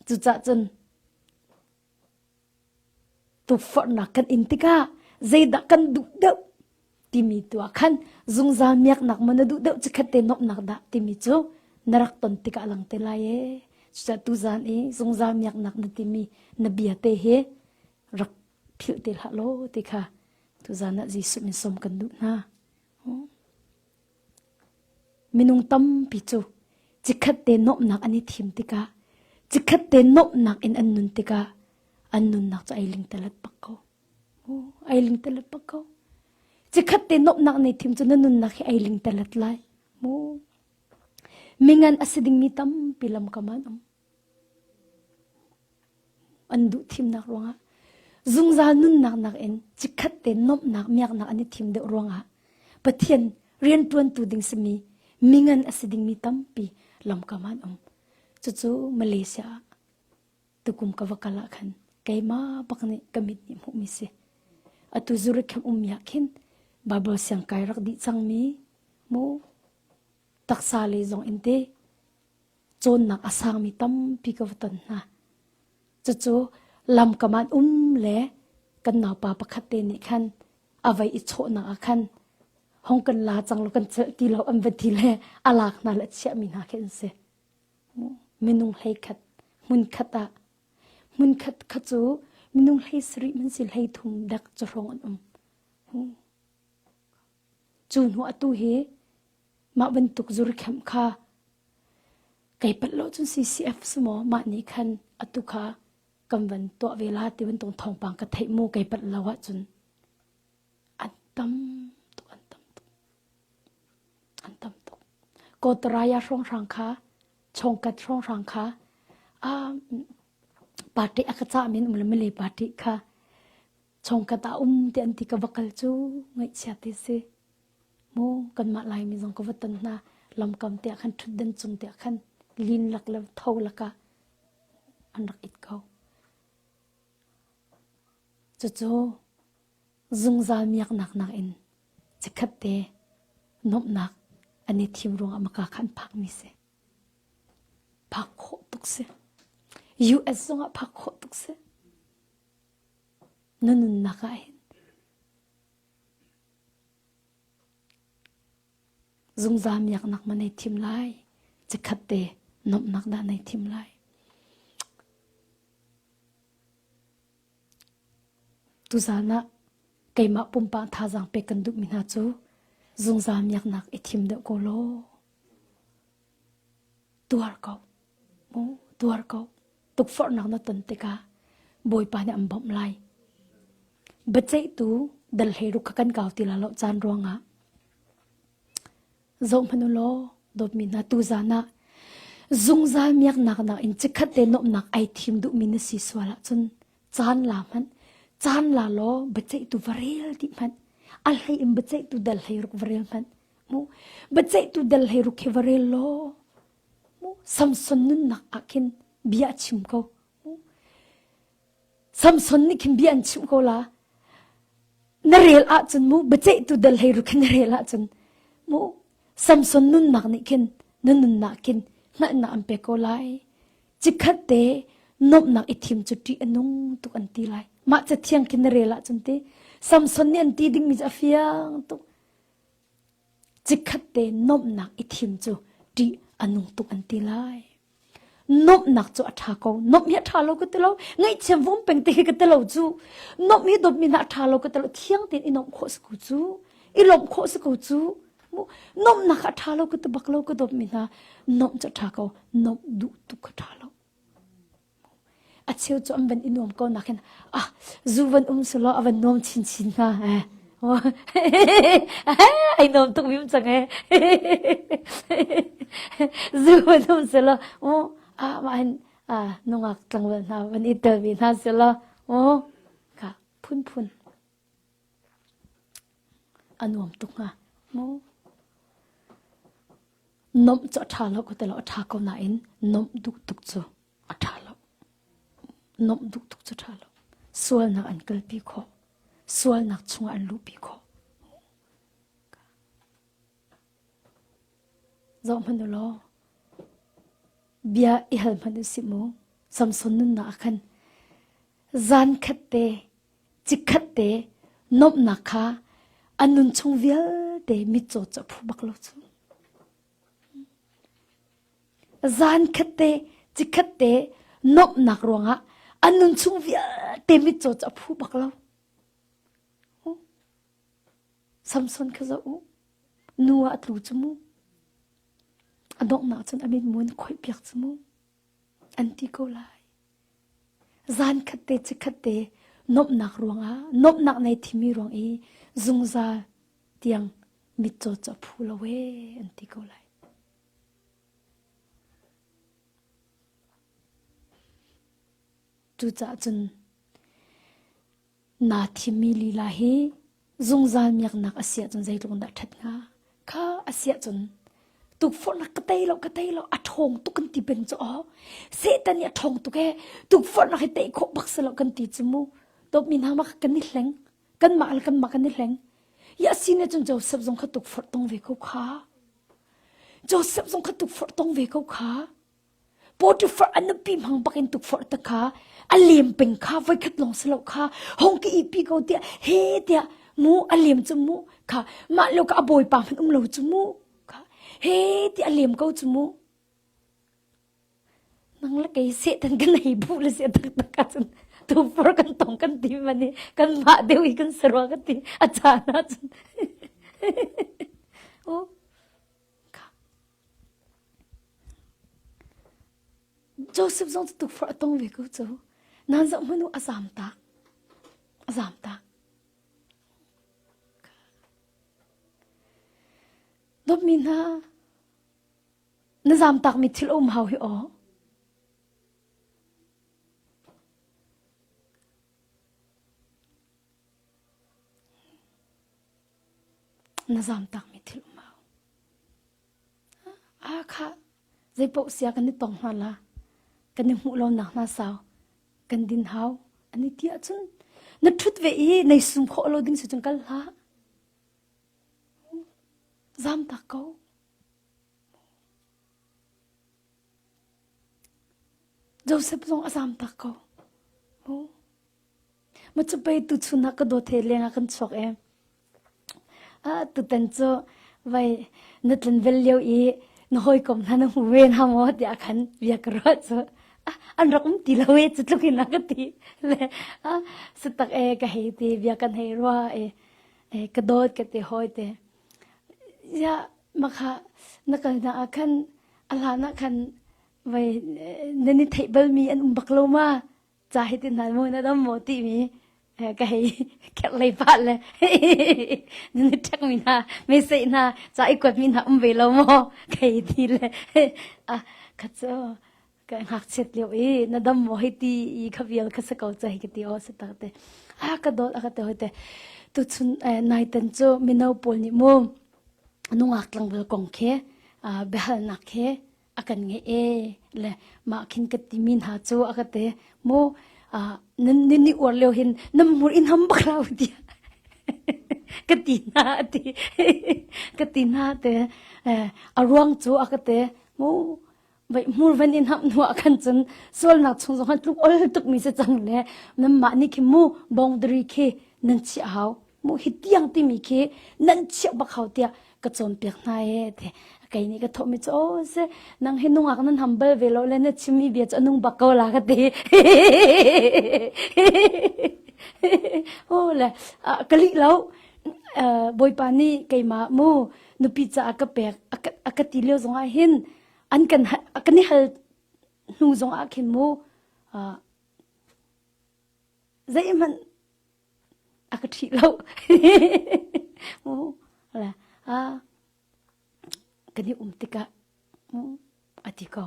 S1: Cucah cun Tukforhnak kan in tikah zeidah kan duh deuh timi tu ah khan zungzal miaknak maw na duh deuh cikhat te nuamhnak dah timi cu na rak ton tikah lang te lai ee. Cucaah tuzaan i zungzal miaknak na timi na bia te hi rak philh te hlah law ti kha tuzaan ah Jesuh min sawm kan duh hna. Minung tampi cu chikkhat te nuamhnak an i thim tikah chikkhat te nuamhnak in an nun tikah an nunnak cu ai lingtalat bak ko. Ai lingtalat bak ko. Chikkhat te nuamhnak nei thim cu na nunnak hi ai lingtalat lai. Mu. Mingan a si dingmi tampi lamkam an um. An duh thimnak ruangah zungzal nunnak nakin chikkhat te nuamhnak miaknak an i thim deuh ruangah Pathian rianṭuantu ding simi mingan a si dingmi tampi lamkam an um. Cucu Malaysia ah tukum ka va kal ah khan keimah bak nih ka mit nih hmuhmi si. Atu Zurich khem ummi ah khin Bible siangkai rak dih cangmi mu taksa lei zong in te cawnnak a sangmi tampi ka va ton hna. Cucu lamkam an um le kan naupa pakhat te nih khan a vei i chawhnak ah khan hong kan la cang lo kan celh ti lo an va ti le a lak hna le a chiahmi hna khi an si. Minung hlei khat hmun khat ah hmun khat kha cu minung hlei sarih man si hlei thum dek cu hrawng an um. Cu hnu atu hi mah bantuk zurikhem kha Kei palh lo cun CCF si maw mah nih khan atu kha kan van tuah ve la ti bantuk thawngpang ka theih mu kei palh lo ahcun an tam tuk an tam tuk an tam tuk Kawtaraya hrawnghrang kha chongkat hrawnghrang kha um, party a ka cah min um le Malay party kha chongkat ah um ti an ti ka va kal cu ngaihchia ti si Mu kanmah Laimi zong ka va ton hna lamkam te ah khan ṭhutdan cung te ah khan lin lak le tho lakah an rak it ko. Cucu zungzal miaknak nakin chikkhat te nuamhnak an i thim ruangah maka kha an phakmi si. Phak khawh tuk si. US zongah phak khawh tuk si. Na nunnak ah hin Zungzal miaknak ma nei thim lai? Chikkhat te nuamhnak dah nei thim lai? Tuzaan ah keimah pumpak thazaang pek kan duhmi hna cu zungzal miaknak i thim deuh ko law. Tuar ko. Mu, tuar ko. Tukforhnak na ton tikah Bawipa nih an bawmh lai. Biaceihtu dal hlei ruk kha kan kau ti la lo caan ruangah zoh hmanh u law dawtmi hna tuzaan ah zungzal miaknak nak in chikkhat te nuamhnak ai thim duhmi na si sual ahcun caan la hmanh caan la law biaceihtu va rel dih hmanh a hlei in biaceihtu dal hlei ruk va rel hmanh mu biaceihtu dal hlei ruk hi va rel law mu Samson nunnak ah khin bia a chim ko mu Samson nih khin bia an chimh ko la na rel ahcun mu biaceihtu dal hlei ruk khin na rel ahcun mu Samson nunnak nih khin na nunnak khin hngalhnak an pek ko lai Chikkhat te nuamhnak i thim cu ṭih a nung tuk an ti lai. Mah cathiang khi na rel ahcun ti Samson nih an ti dingmi cu a fiang tuk. Chikkhat te nuamhnak i thim cu ṭih a nung tuk an ti lai. Nuamhnak cu a ṭha ko. Nuamh hi a ṭha lo ka ti lo. Ngaihchiam vum peng te hi ka ti lo cu. Nuamh hi dawtmi hna a ṭha lo ka ti lo. Thiang tein i nuamh khawh si ko cu. I lawmh khawh si ko cu. Nuamhnak a ṭha lo ka ti bak lo ka dawtmi hna nuamh cu a ṭha ko nuamh duh tuk a ṭha lo a cheu cu an van i nuam ko nak hin ah zu van um sulaw a van nuam chinchin hnga eh ai nuam tuk bim cang eh zu van um sulaw u ah mah hin ah nungak tlangval hna van i tel ve hna sulaw u ka phunphun A nuam tuk hnga mu. Nomh cu a ṭha lo ka ti lo, a ṭha ko nain nomh duh tuk cu a ṭha lo. Nomh duh tuk cu ṭha lo. Sualnak an kalpi khawh. Sualnak chungah an luhpi khawh. Zoh hmanh u law, bia i hal hmanh u sih mu. Samson nunnak ah khan zan khat te, chikkhat te nomhnak kha a nun chung vialte mitcaw cu a phu bak lo cu. Zan khat te, chikkhat te nomhnak ruangah a nun chung vialte mitcaw cu a phu bak lo. Samson kha zoh u. Nu ah a tlu cu mu. A donghnak cun a mitmu in khoih piak cu mu. An ti ko lai. Zan khat te chikhat te nomhnak ruangah nomhnak nei thimi ruang i zungzal tiang mitcaw cu a phu lo ee an ti ko lai. Cucaah cun Naa thimmi lila hi zungzal miaknak a si ahcun zeitluk in dah ṭhat hnga? Kha a si ahcun tukforhnak ka tei lo, ka tei lo, a ṭhawng tuk kan ti peng cu aw. Satan nih a ṭhawng tuk ee, tukforhnak hi tei khawh bak si lo kan ti cu mu. Dawtmi hna mah kan i hleng. Kanmah le kanmah kan i hleng. Ya si ne cun Joseph zong kha tukforh tong ve ko kha. Joseph zong kha tukforh tong ve ko kha. Potiphar a nupi hmang bak in tukforh te kha a lem peng kha voikhat lawng si lo kha hong ka ipi ko tiah he tiah mu a lem cu mu kha mah lo ka a bawipa hmanh um lo cu mu kha he tiah a lem ko cu mu nang le kei sehtan kan hei bu le se taktak ahcun tufor kan tong kan ti man i kan mah deuh i kan sarua ka ti a caan ahcun oh Joseph zong cu tukforh a tong ve ko cu. Nan zoh hmanh u a zam tak. A zam tak. Dawtmi hna, na zam takmi thil a um hau hi aw. Na zam takmi thil um hau. Ah kha zeipaoh sia kan i tong hna la kan i hmuh lo nak hna sau kan din hau an i ti ahcun na ṭhut ve i nei sum khawh lo ding si cun kal hlah. Zam tak ko. Joseph zong a zam tak ko. Ma cu pei tuchun ah ka dawt he leng ah kan chuak e. Ah tutan cu vai na tlanvel lio i na hawikom hna na hmu ve hna maw tiah khan bia ka ruah cu ah, an rak um ti lo e cu tluk in a ka ti le ah satak e ka hei ti bia kan hei rua e e ka dawt ka ti hawi te ya makha na kal na ah khan a hlan ah khan vai nan i theih balmi an um bak lo ma ca hi tin hna mu na dam maw timi ka hei kherhlei pah le nan i ṭhek mi hna message hna ca i kuat mi hna um ve lo maw ka hei ti le ah kha cu ka ngakchiat lio i na dam maw hei ti i kha vial kha si ko ca hi ka ti aw si tak te ah ka dawt a ka te hoi te tuchun naitan cu mino pawl nih mu nungak tlangval kong khi biahalnak khi a kan ngeih e le mah khin ka timi hna cu a ka te mu nan ni uar lio hin nam hmur in ham bak rau tiah ka ti hna ti ka ti hna te a ruang cu a ka te mu vai hmur van in ham hnu ah khan cun sualnak chung zong han tluk ol tuk mi si cang le nan mah nih khi mu boundary khi nan chiah hau mu hi tiang timi khi nan chiah bak hau tiah ka cawnpiak hna e te kei nih ka thawhmi cu aw se nang hi nungak nan ham bal ve lo le na chimmi bia cu a nung bak ko la ka ti oh le ka lih lo bawipa nih keimah mu nupi caah ka pek a ka ti lio zongah hin an kan kan i hal hnu zongah khin mu zeihmanh a ka ṭhih lo. La a kan i um tikah a ti ko.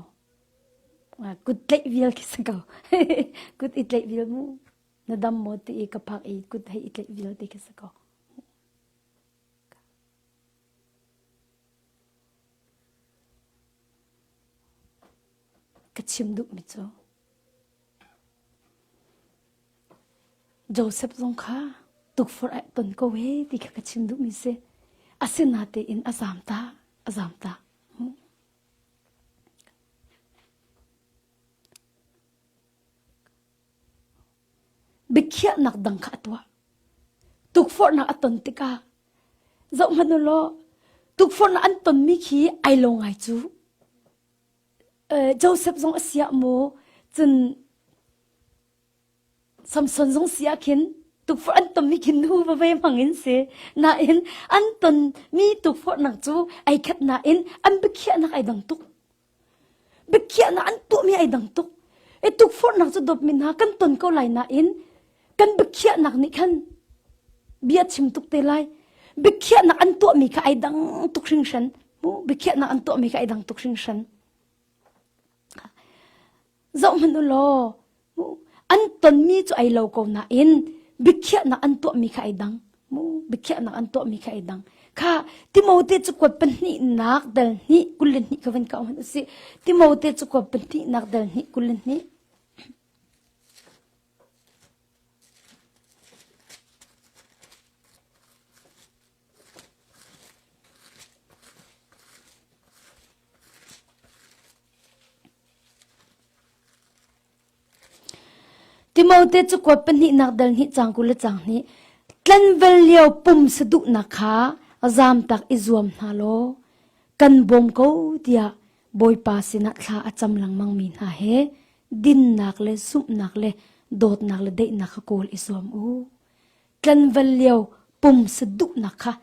S1: Kut tlaih vial khi si ko. Kut i tlaih vial mu. Na dam maw ti i ka phak i kut hei i tlaih vial ti khi si ko. Ka chim duhmi cu Joseph zong kha tukforh ai ton ko he ti kha ka chim duhmi si. Asinatein a zaam ta, a zaam ta. Biakhiahnak dang kha a tuah. Tukforhnak a ton tikah zohhmanh u law tukforhnak an tonmi khi ai lo ngai cu. Joseph zong a siah maw cun Samson zong si ah khin tukforh an tonmi khi nu va ve hmang in si. Nain an tonmi tukforhnak cu ai khat nain an biakhiahnak ai dang tuk. Biakhiahnak an tuahmi ai dang tuk. I tukforhnak cu dawtmi hna kan ton ko lai nain kan biakhiahnak nih khan bia chim tuk te lai. Biakhiahnak an tuahmi kha ai dang tuk hringhran. Biakhiahnak an tuahmi kha ai dang tuk hringhran. Zohhmanh u law, an tonmi cu ai lo ko nain biakhiahnak an tuahmi kha ai dang. Biakhiahnak an tuahmi kha ai dang. Kha Timote cu kuat pahnihnak dal hnih 22 kha van kau hmanh usih. Timote cu kuat pahnihnak dal hnih 22. Timote cu kuat pahnihnak dal hnih cang 20 le cang hnih tlanval lio pum saduhnak kha zamtak i zuam hna law kan bawm ko tiah Bawipa sinah thla a cam lengmang mi hna he dinnak le zumhnak le dawtnak le daihnak kha kawl i zuam u. Tlanval lio pumsa duhnak kha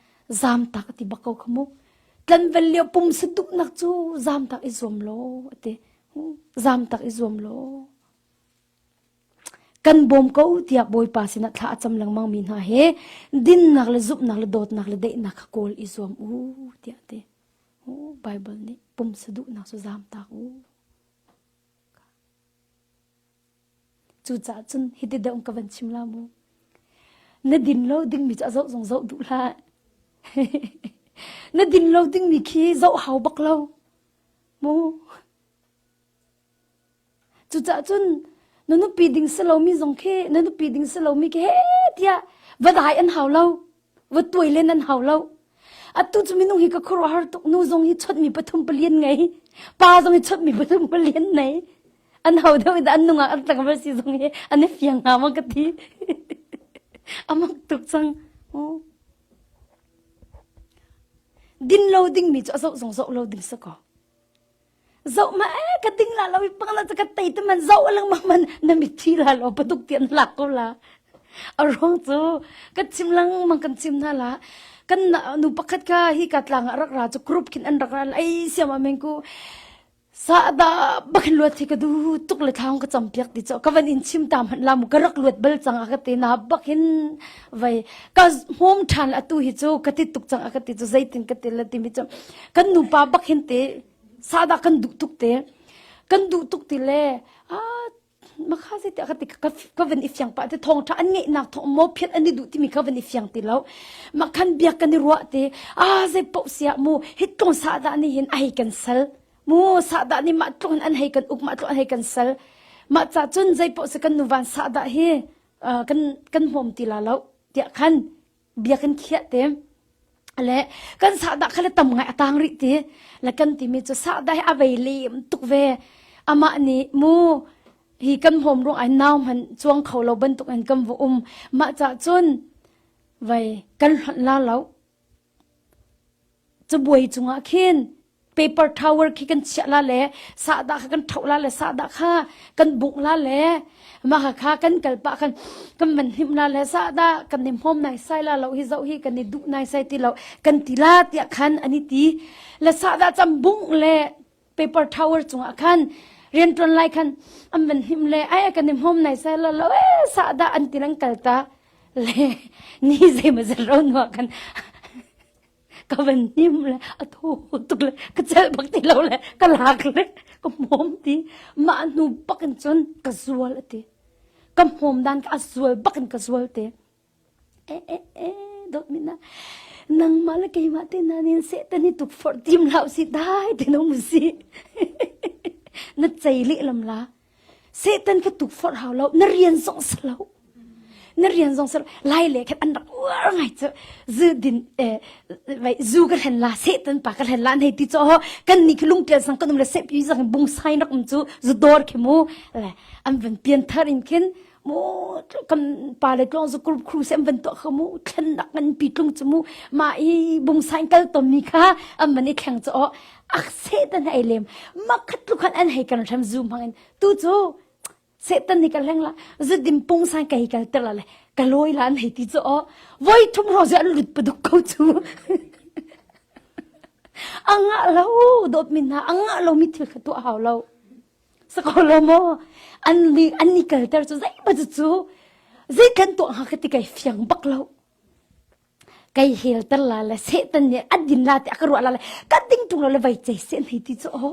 S1: zamtak a ti bak ko kha mu. Tlanval lio pumsa duhnak cu zamtak i zuam law a ti. Zamtak i zuam law. Kan bawm ko tiah Bawipa sinah thla a cam lengmang mi hna he dinnak le zumhnak le dawtnak le daihnak kha kawl i zuam u tiah a ti. Bible nih pumsa duhnak cu zamtak u. Cucaah cun hiti deuh ka van chim la mu. Na din lo dingmi cu a zoh zong zoh duh hlah. Na din lo dingmi khi zoh hau bak lo. Mu. Cucaah cun na nupi ding si lomi zong khi na nupi ding si lomi khi he tiah va dai an hau lo. Va tuai len an hau lo. Atu cu minung hi ka khuaruahhar tuk nu zong hi chawtmi pathum palian ngei. Pa zong hi chawtmi pathum palian nei. An ho deuh in an nungak an tlangval si zong hi an i fiang hnga maw ka ti. Amak tuk cang. Din lo dingmi cu a zoh zong zoh lo ding si ko. Zoh ma eh ka ding la lo i pang la ka tei te man zoh lengmang man na mitthi la lo patuk ti an lak ko la. A ruang cu ka chim lengmang kan chim hna la. Kan nu pakhat kha hi ka tlang ah rak ra cu group khin an rak ra ei siam amen ku Sahdah bak in luat hi ka duh tuk le thlang ka campiak ti cho ka van in chim ta hmanh la mu ka rak luat bal cang a ka ti na bak hin vai ka hmom than atu hi cu ka ti tuk cang a ka ti cu zeitin ka ti la ti mi cu kan nupa bak hin te sahdah kan duh tuk te kan duh tuk ti le a makha zei tiah ka ti ka van i fiang pah te thawngtha an ngeihnak thawng maw phiat an i duh timi ka van i fiang ti lo makhan biak kan i ruah te a zei poh siah mu hit tlung sahdah nih hin a hei kan sal mu sahdah nih mah tlung an hei kan uk mah tlung an hei kan sal mah ca cun zei poh si kan nuvan sahdah hi kan kan hmawm ti la lo tiah khan bia kan khiah te le kan sahdah kha le tam ngai a tang rih ti le kan timi cu sahdah hi a vei lem tuk ve amah nih mu hi kan hmawm ruang ai nau hman chuang kho lo bantuk in kan va um mah cah cun vai kan hlonh la lo cabuai cungah khin paper tower khi kan chiah la le sahdah kha kan tho la le sahdah kha kan bungh la le mah kha kan kal pah khan kan van hnim la le sahdah kan i hmawm nai sai la lo hi zoh hi kan i duh nai sai ti lo kan ti la tiah khan an i ti le sahdah cam bungh le paper tower cungah khan rianṭuan lai khan an van hnim le ai kan i hmawm nai sai la lo e sahdah an ti nan kal ta le ni zei ma zat ro nuah khan ka van hnim le a thaw tuk le ka celh bak ti lo le ka lak le ka hmawm ti mah hnu bak in cun ka zual a ti ka hmawm dan ka a zual bak in ka zual te e e e dawt mina nangmah le keimah te na nin sehtan hi tuk forh tim hlah si dai te no mu si. Na cei lehlam la. Satan kha tukforh hau lo. Na rian zong si lo. Na rian zong si lo. Lai le khan an rak uar ngai cu. Zu din eh vai zu ka hlen la Satan pa ka hlen la an hei ti cho ho kan ni khi lungtial sang kan um le sep yu zang bung sai rak um cu zu dor khi mu le an van pian thar in khin mu kan pa le tlong zu group crew sem van tuah kha mu thlennak ngan pi tlung chu mu ma i bung sain kal tom mi kha an man i thleng chu o ak satan ai lem makhat lu khan an hei kan hrem zu hmang in tu chu satan ni ka hleng la zu dim pung san kai kal ter la le ka loi la an hei ti chu o voi thum ro zu an lut paduk ko chu anga lo dot min na anga lo mi thil kha tu hau lo Sako lo maw an ni an ni kalter cu zeimaw cu zei kan tuah hnga ka ti kai fiang bak lo kai hel ter la le satan nih a din la ti a ka ruah la le ka ding tung lo le vai cei se hei ti cu ho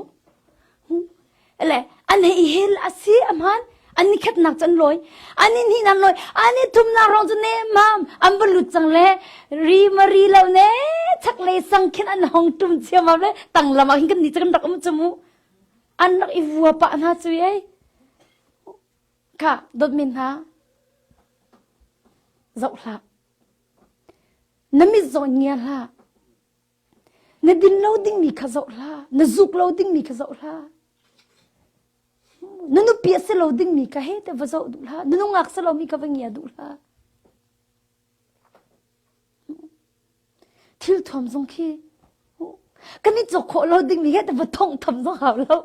S1: le an hei hel a si aman an ni khat nak cun loi an ni hnih nak loi an ni thum nak rong cu ne mam an va lut cang le ri ma ri lo ne chak le sang khin an hong tum chiam le tang lam ah hin kan ni cu kan rak um chu mu An rak i vua pah hna cu ei. Kha dawtmi hna zoh hlah. Na mit zong ngia hlah. Na din lo dingmi kha zoh hlah. Na zuk lo dingmi kha zoh hlah. Na nupi a si lo dingmi kha he te va zoh duh hlah. Na nungak si lomi kha va ngia duh hlah. Thil thuam zong khi kan i cawk khawh lo dingmi he va thong tham zong hau lo.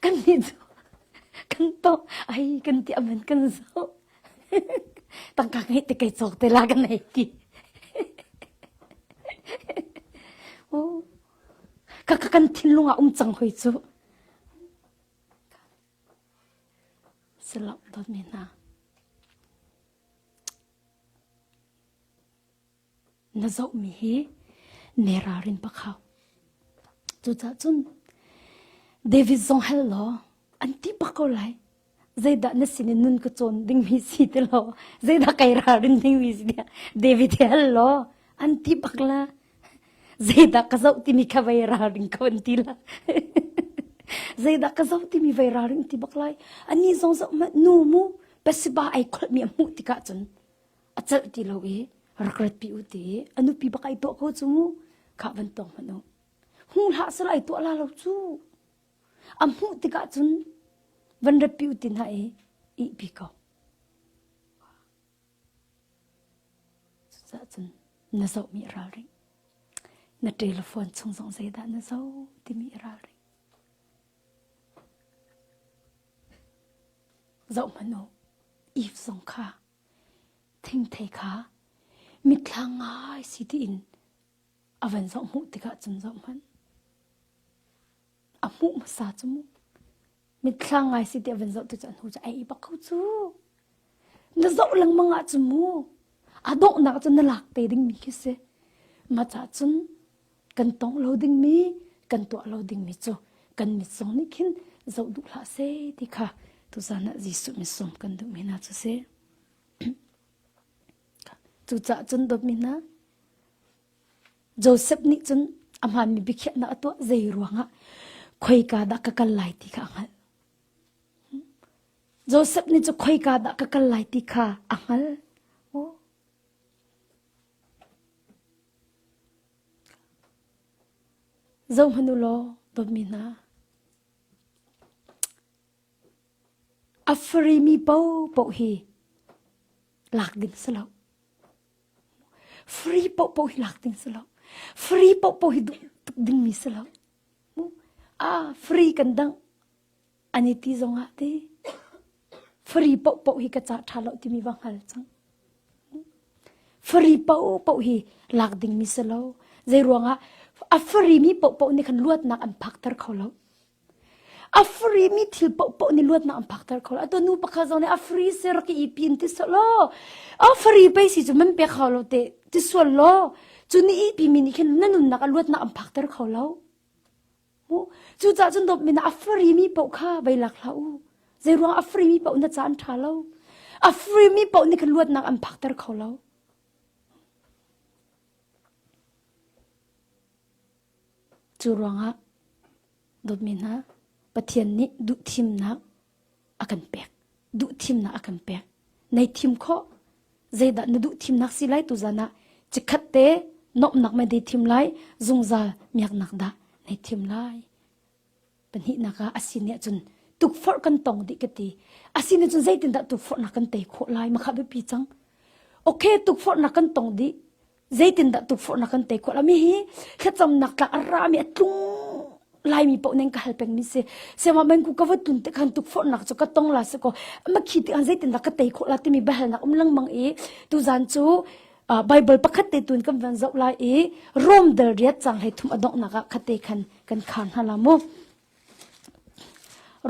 S1: Kan nih cu kan to ai kan ti aman kan zo. Tangka ngei te kai cawk te la kan hei ti. Oh. Ka ka kan thinlung ah um cang hoi cu. Silap dawt mi hna. Na zohmi hi ne ralrin bak hau. Cucaah cun David zong hal law an ti bak ko lai. Zeidah na sin in nun ka cawn dingmi si ti law zeidah kai ralrin dingmi si tiah David hi hal law an ti bak la. Zeidah ka zoh timi kha vai ralring ko an ti la. Zeidah ka zoh timi vai ralring ti bak lai. Ani zong zoh ma nu mu Bathsheba ai kholhmi a hmuh tikah cun a celh ti lo i rak ratpi u ti i a nupi bak ai tuah ko cu mu kha van tawng hmanh u. Hmu hlah sal ai tuah la lo cu. A hmuh tikah cun van ratpi u ti hna i ihpi ko. Cucaah cun na zohmi i ralring. Na telephone chung zong zeidah na zoh timi i ralring. Zoh hmanh u, Eve zong kha thingthei kha mitthlang ngai si tiin a van zoh hmuh tikah cun zoh hmanh. A hmuh hmasa cu mu. Mitthlang ngai si ti a van zoh tu cu a hnu cu ai bak ko cu. Na zoh lengmang ah cun mu a donghnak cun na lak te dingmi khi si. Mah cah cun kan tongh lo dingmi kan tuah lo dingmi cu kan mit zong nih khin zoh duh hlah seh ti kha tuzan ah Jesuh mit sawm kan duhmi hna cu si. Cucaah cun dawtmi hna Joseph nih cun a hmaanmi biakhiahnak a tuah zei ruangah khoika dah ka kal lai ti kha a hngalh. Joseph nih cu khoika dah ka kal lai ti kha a hngalh. Zohhmanh u law, dawtmi hna, a free-mi paohpaoh hi lak ding si lo. Free paohpaoh hi lak ding si lo. Free paohpaoh hi duh tuk dingmi si lo. Ah, free kan dangh. An i ti zongah ti free paohpaoh hi ka ca ṭha lo timi va hngal cang. Free paohpaoh hi lak dingmi si lo. Zei ruangah a free mi paohpaoh nih khan luatnak an phakter kho lo. A free mi thil paohpaoh nih luatnak an phakter kho lo. Atu nu pakhat zong nih a free si rak i pin ti law a free pei si cu man pek kho lo te ti sual law cu ni i pi mi nih khin na nunnak a luatnak an phakter kho lo. Cucaah cun dawtmi na a free mi paoh kha vei lak hlah u. Zei ruang a free mi paoh na ca an ṭha lo. A free mi paoh nih khan luatnak an phakter kho lo. Cu ruangah dawtmi hna. Pathian nih duhthimnak a kan pek. Duhthimnak a kan pek. Nei thim khawh. Zeidah na duhthimnak si lai tuzan ah chikkhat te nomhnak mei dei thim lai, zungzal miaknak dah nei thim lai. Pahnihnak ah a si nih cun tukforh kan tong dih ka ti. A si nih cun zeitindah tukforhnak kan tei khawh lai makha biapi cang. Okay tukforhnak kan tong dih. Zeitindah tukforhnak kan tei khawh lai mi hi thlacamnak tlak a rami a tlung laimi paoh ning ka hal pengmi si. Sema mengku ka va tun te khan tukforhnak cu ka tong la si ko. Makhi ti khan zeitindah ka tei khawh la timi biahalnak um lengmang i tuzan cu Bible pakhat te tun kan van zoh lai i Rom dal riat cang hlei thum a donghnak ah khate khan kan khar hna la mu.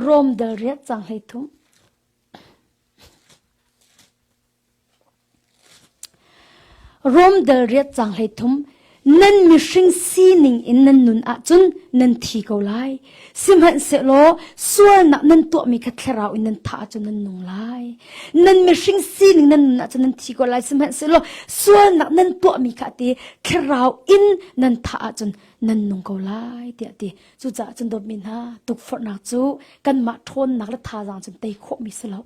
S1: Rom dal riat cang hlei thum. Rom dal riat cang hlei thum nan mihring sining in nan nun ahcun nan thi ko lai. Sihmanhsehlaw sualnak nan tuahmi kha thlarau in nan thah ahcun nan nung lai. Nan mihring sining nan nun ahcun nan thi ko lai. Sihmanhsehlaw sualnak nan tuahmi kha ti thlarau in nan thah ahcun nan nung ko lai tiah ti. Cucaah cun dawtmi hna tukforhnak cu kanmah ṭhawnnak le thazaang cun tei khawhmi si lo.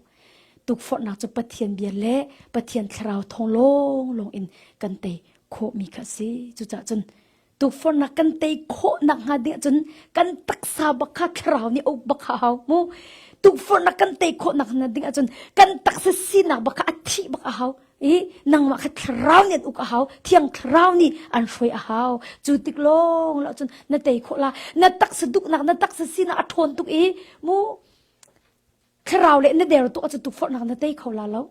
S1: Tukforhnak cu Pathian bia le Pathian thlarau thawng lawnglawng in kan tei khawhmi kha a si. Cucaah cun tukforhnak kan tei khawh nakhnga ding ahcun kan taksa bak kha thlarau nih a uk bak kha a hau mu. Tukforhnak kan tei khawh nakhnga ding ahcun kan taksa sinak bak kha a thih bak a hau. I nangmah kha thlarau nih an uk a hau, thiang thlarau nih an hruai a hau. Cu tik lawng lo cun na tei khawh la. Na taksa duknak, na taksa sinak a ṭhawn tuk i mu thlarau le na der tuk ahcun tukforhnak na tei kho la lo.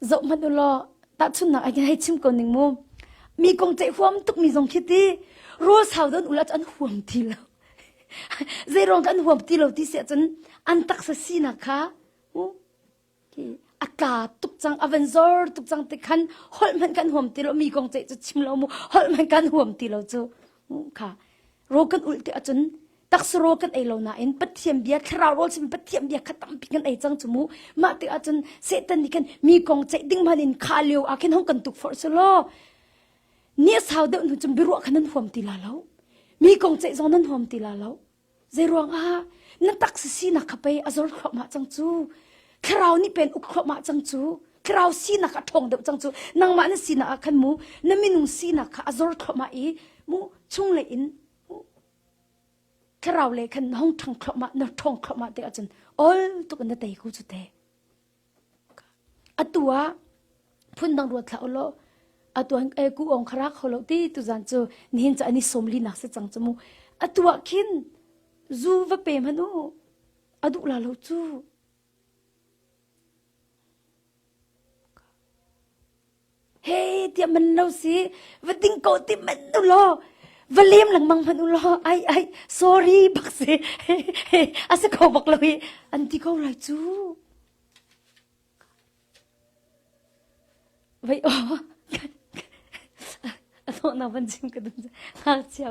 S1: Zoh hmanh u law tahchunhnak ai hei chim ko ning mu. Mi kong ceih huam tuk mi zong khi ti rawl sau don ula cu an huam ti lo. Zeiruang an huam ti lo ti si ahcun an taksa sinak kha a tla tuk cang a van zor tuk cang ti khan holh hmanh kan huam ti lo mi kong ceih cu chim lo mu holh hmanh kan huam ti lo cu kha ro kan ulh ti ahcun taksa rawl kan ei lo nain Pathian bia thlarau rawl simi Pathian bia kha tampi kan ei cang cu mu mah tik ahcun Satan nih khan mi kong ceih ding hmanh in kha lio ah khin hong kan tuk forh su law ni a sau deuh hnu cun biaruah kha nan huam ti la lo mi kong ceih zong nan huam ti la lo Zeiruang ah na taksa sinak kha pei a zor thluahmah cang cu. Thlarau nih pen uk thluahmah cang cu. Thlarau sinak a ṭhawng deuh cang cu. Nangmah na sinak ah khan mu na minung sinak kha a zor thluahmah i mu chunglei in thlarau le khan na hong ṭhang thluahmah na ṭhawng thluahmah te ahcun ol tuk in na tei ku cu te. Atu ah phundang ruat hlah ulaw atu ah e ku ong kha rak kho lo ti tuzan cu nihin cu an i sawm linak si cang cu mu. Atu ah khin zu va pe hmanh u a duh la lo cu. Hey tiah man lo si va ding ko ti man u law va lem lengmang hmanh u law ai ai sorry bak si a si kho bak lo hi an ti ko lai cu. Vai aw a thawhnak van chim ka dun ngakchia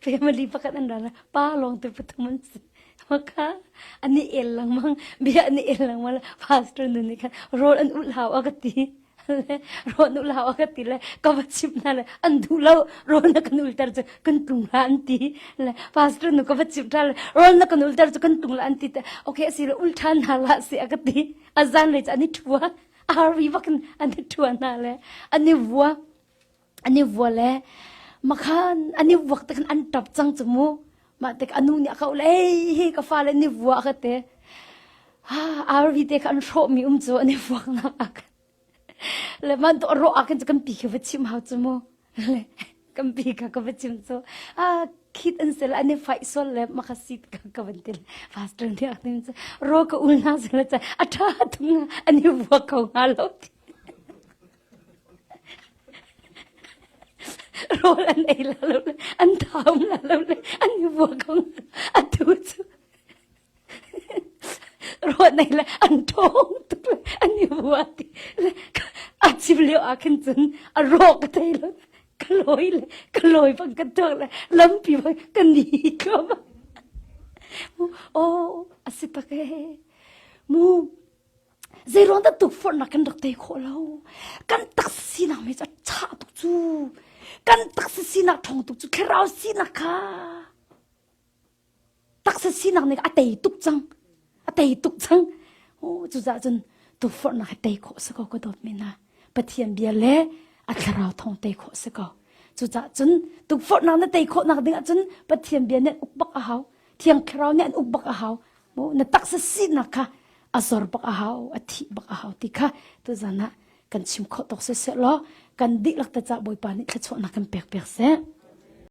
S1: family pakhat an ra pa lawng te pathum an si maka ani el lengmang bia ani el lengmang pastor nu nih khan rawl an ulh hau a ka ti rawl an ulh hau a ka ti le ka va chimh hna le an duh lo rawl na kan ulter cu kan tlung hlah an ti le pastor nu ka va chimh ṭhan le rawl na kan ulter cu kan tlung lah an ti te okay asi le ul ṭhan hna lah si a ka ti a zan lei cu an i ṭhua arvi bak in an i ṭhua hna le an i vua an i vua le makhan an i vuak te khan an ṭap cang cu mu mah tik anu nih a kau le ei hi ka fale ni vua ka te ha arvi te kha an hrawh mi um cu an i vuak nak ah khan le man to rawh ah khan cu kan pi kha va chim hau cu mu le kan pi kha ka va chim cu a khit an sel an i faih sual le maka sit ka ka van til pastor nih a tim cu ro ka ul na sel cha a tha tung an i vuak ko nga lo ti Rawl an ei la lo le an thaum la lo le an i vua ko atu cu rawl ei le an ṭhawng tuk le an i vua ti le a chim lio ah khin cun a rawk ka thei lo ka lawi le ka lawi bang ka tuak le lampi bang ka ni thluahmah oh a si tak ee mu Zeiruang dah tukforhnak kan rak tei khawh lo? Kan taksa sinak mei cu a chah tuk cu. Kan taksa sinak ṭhawng tuk cu thlarau sinak kha taksa sinak nih a tei tuk cang. A tei tuk cang. Oh, cucaah cun tukforhnak hi tei khawh si ko ka dawtmi hna. Pathian bia le a thlarau thawng tei khawh si ko. Cucaah cun tukforhnak na tei khawhnak ding ahcun Pathian bia nih uk bak a hau. Thiang thlarau nih an uk bak a hau. Na taksa sinak kha a zor bak a hau, a thih bak a hau ti kha tuzan ah kan chim khawh tawk siseh law kan dihlak te ca Bawipa nih thluachuahnak kan pek piak seh.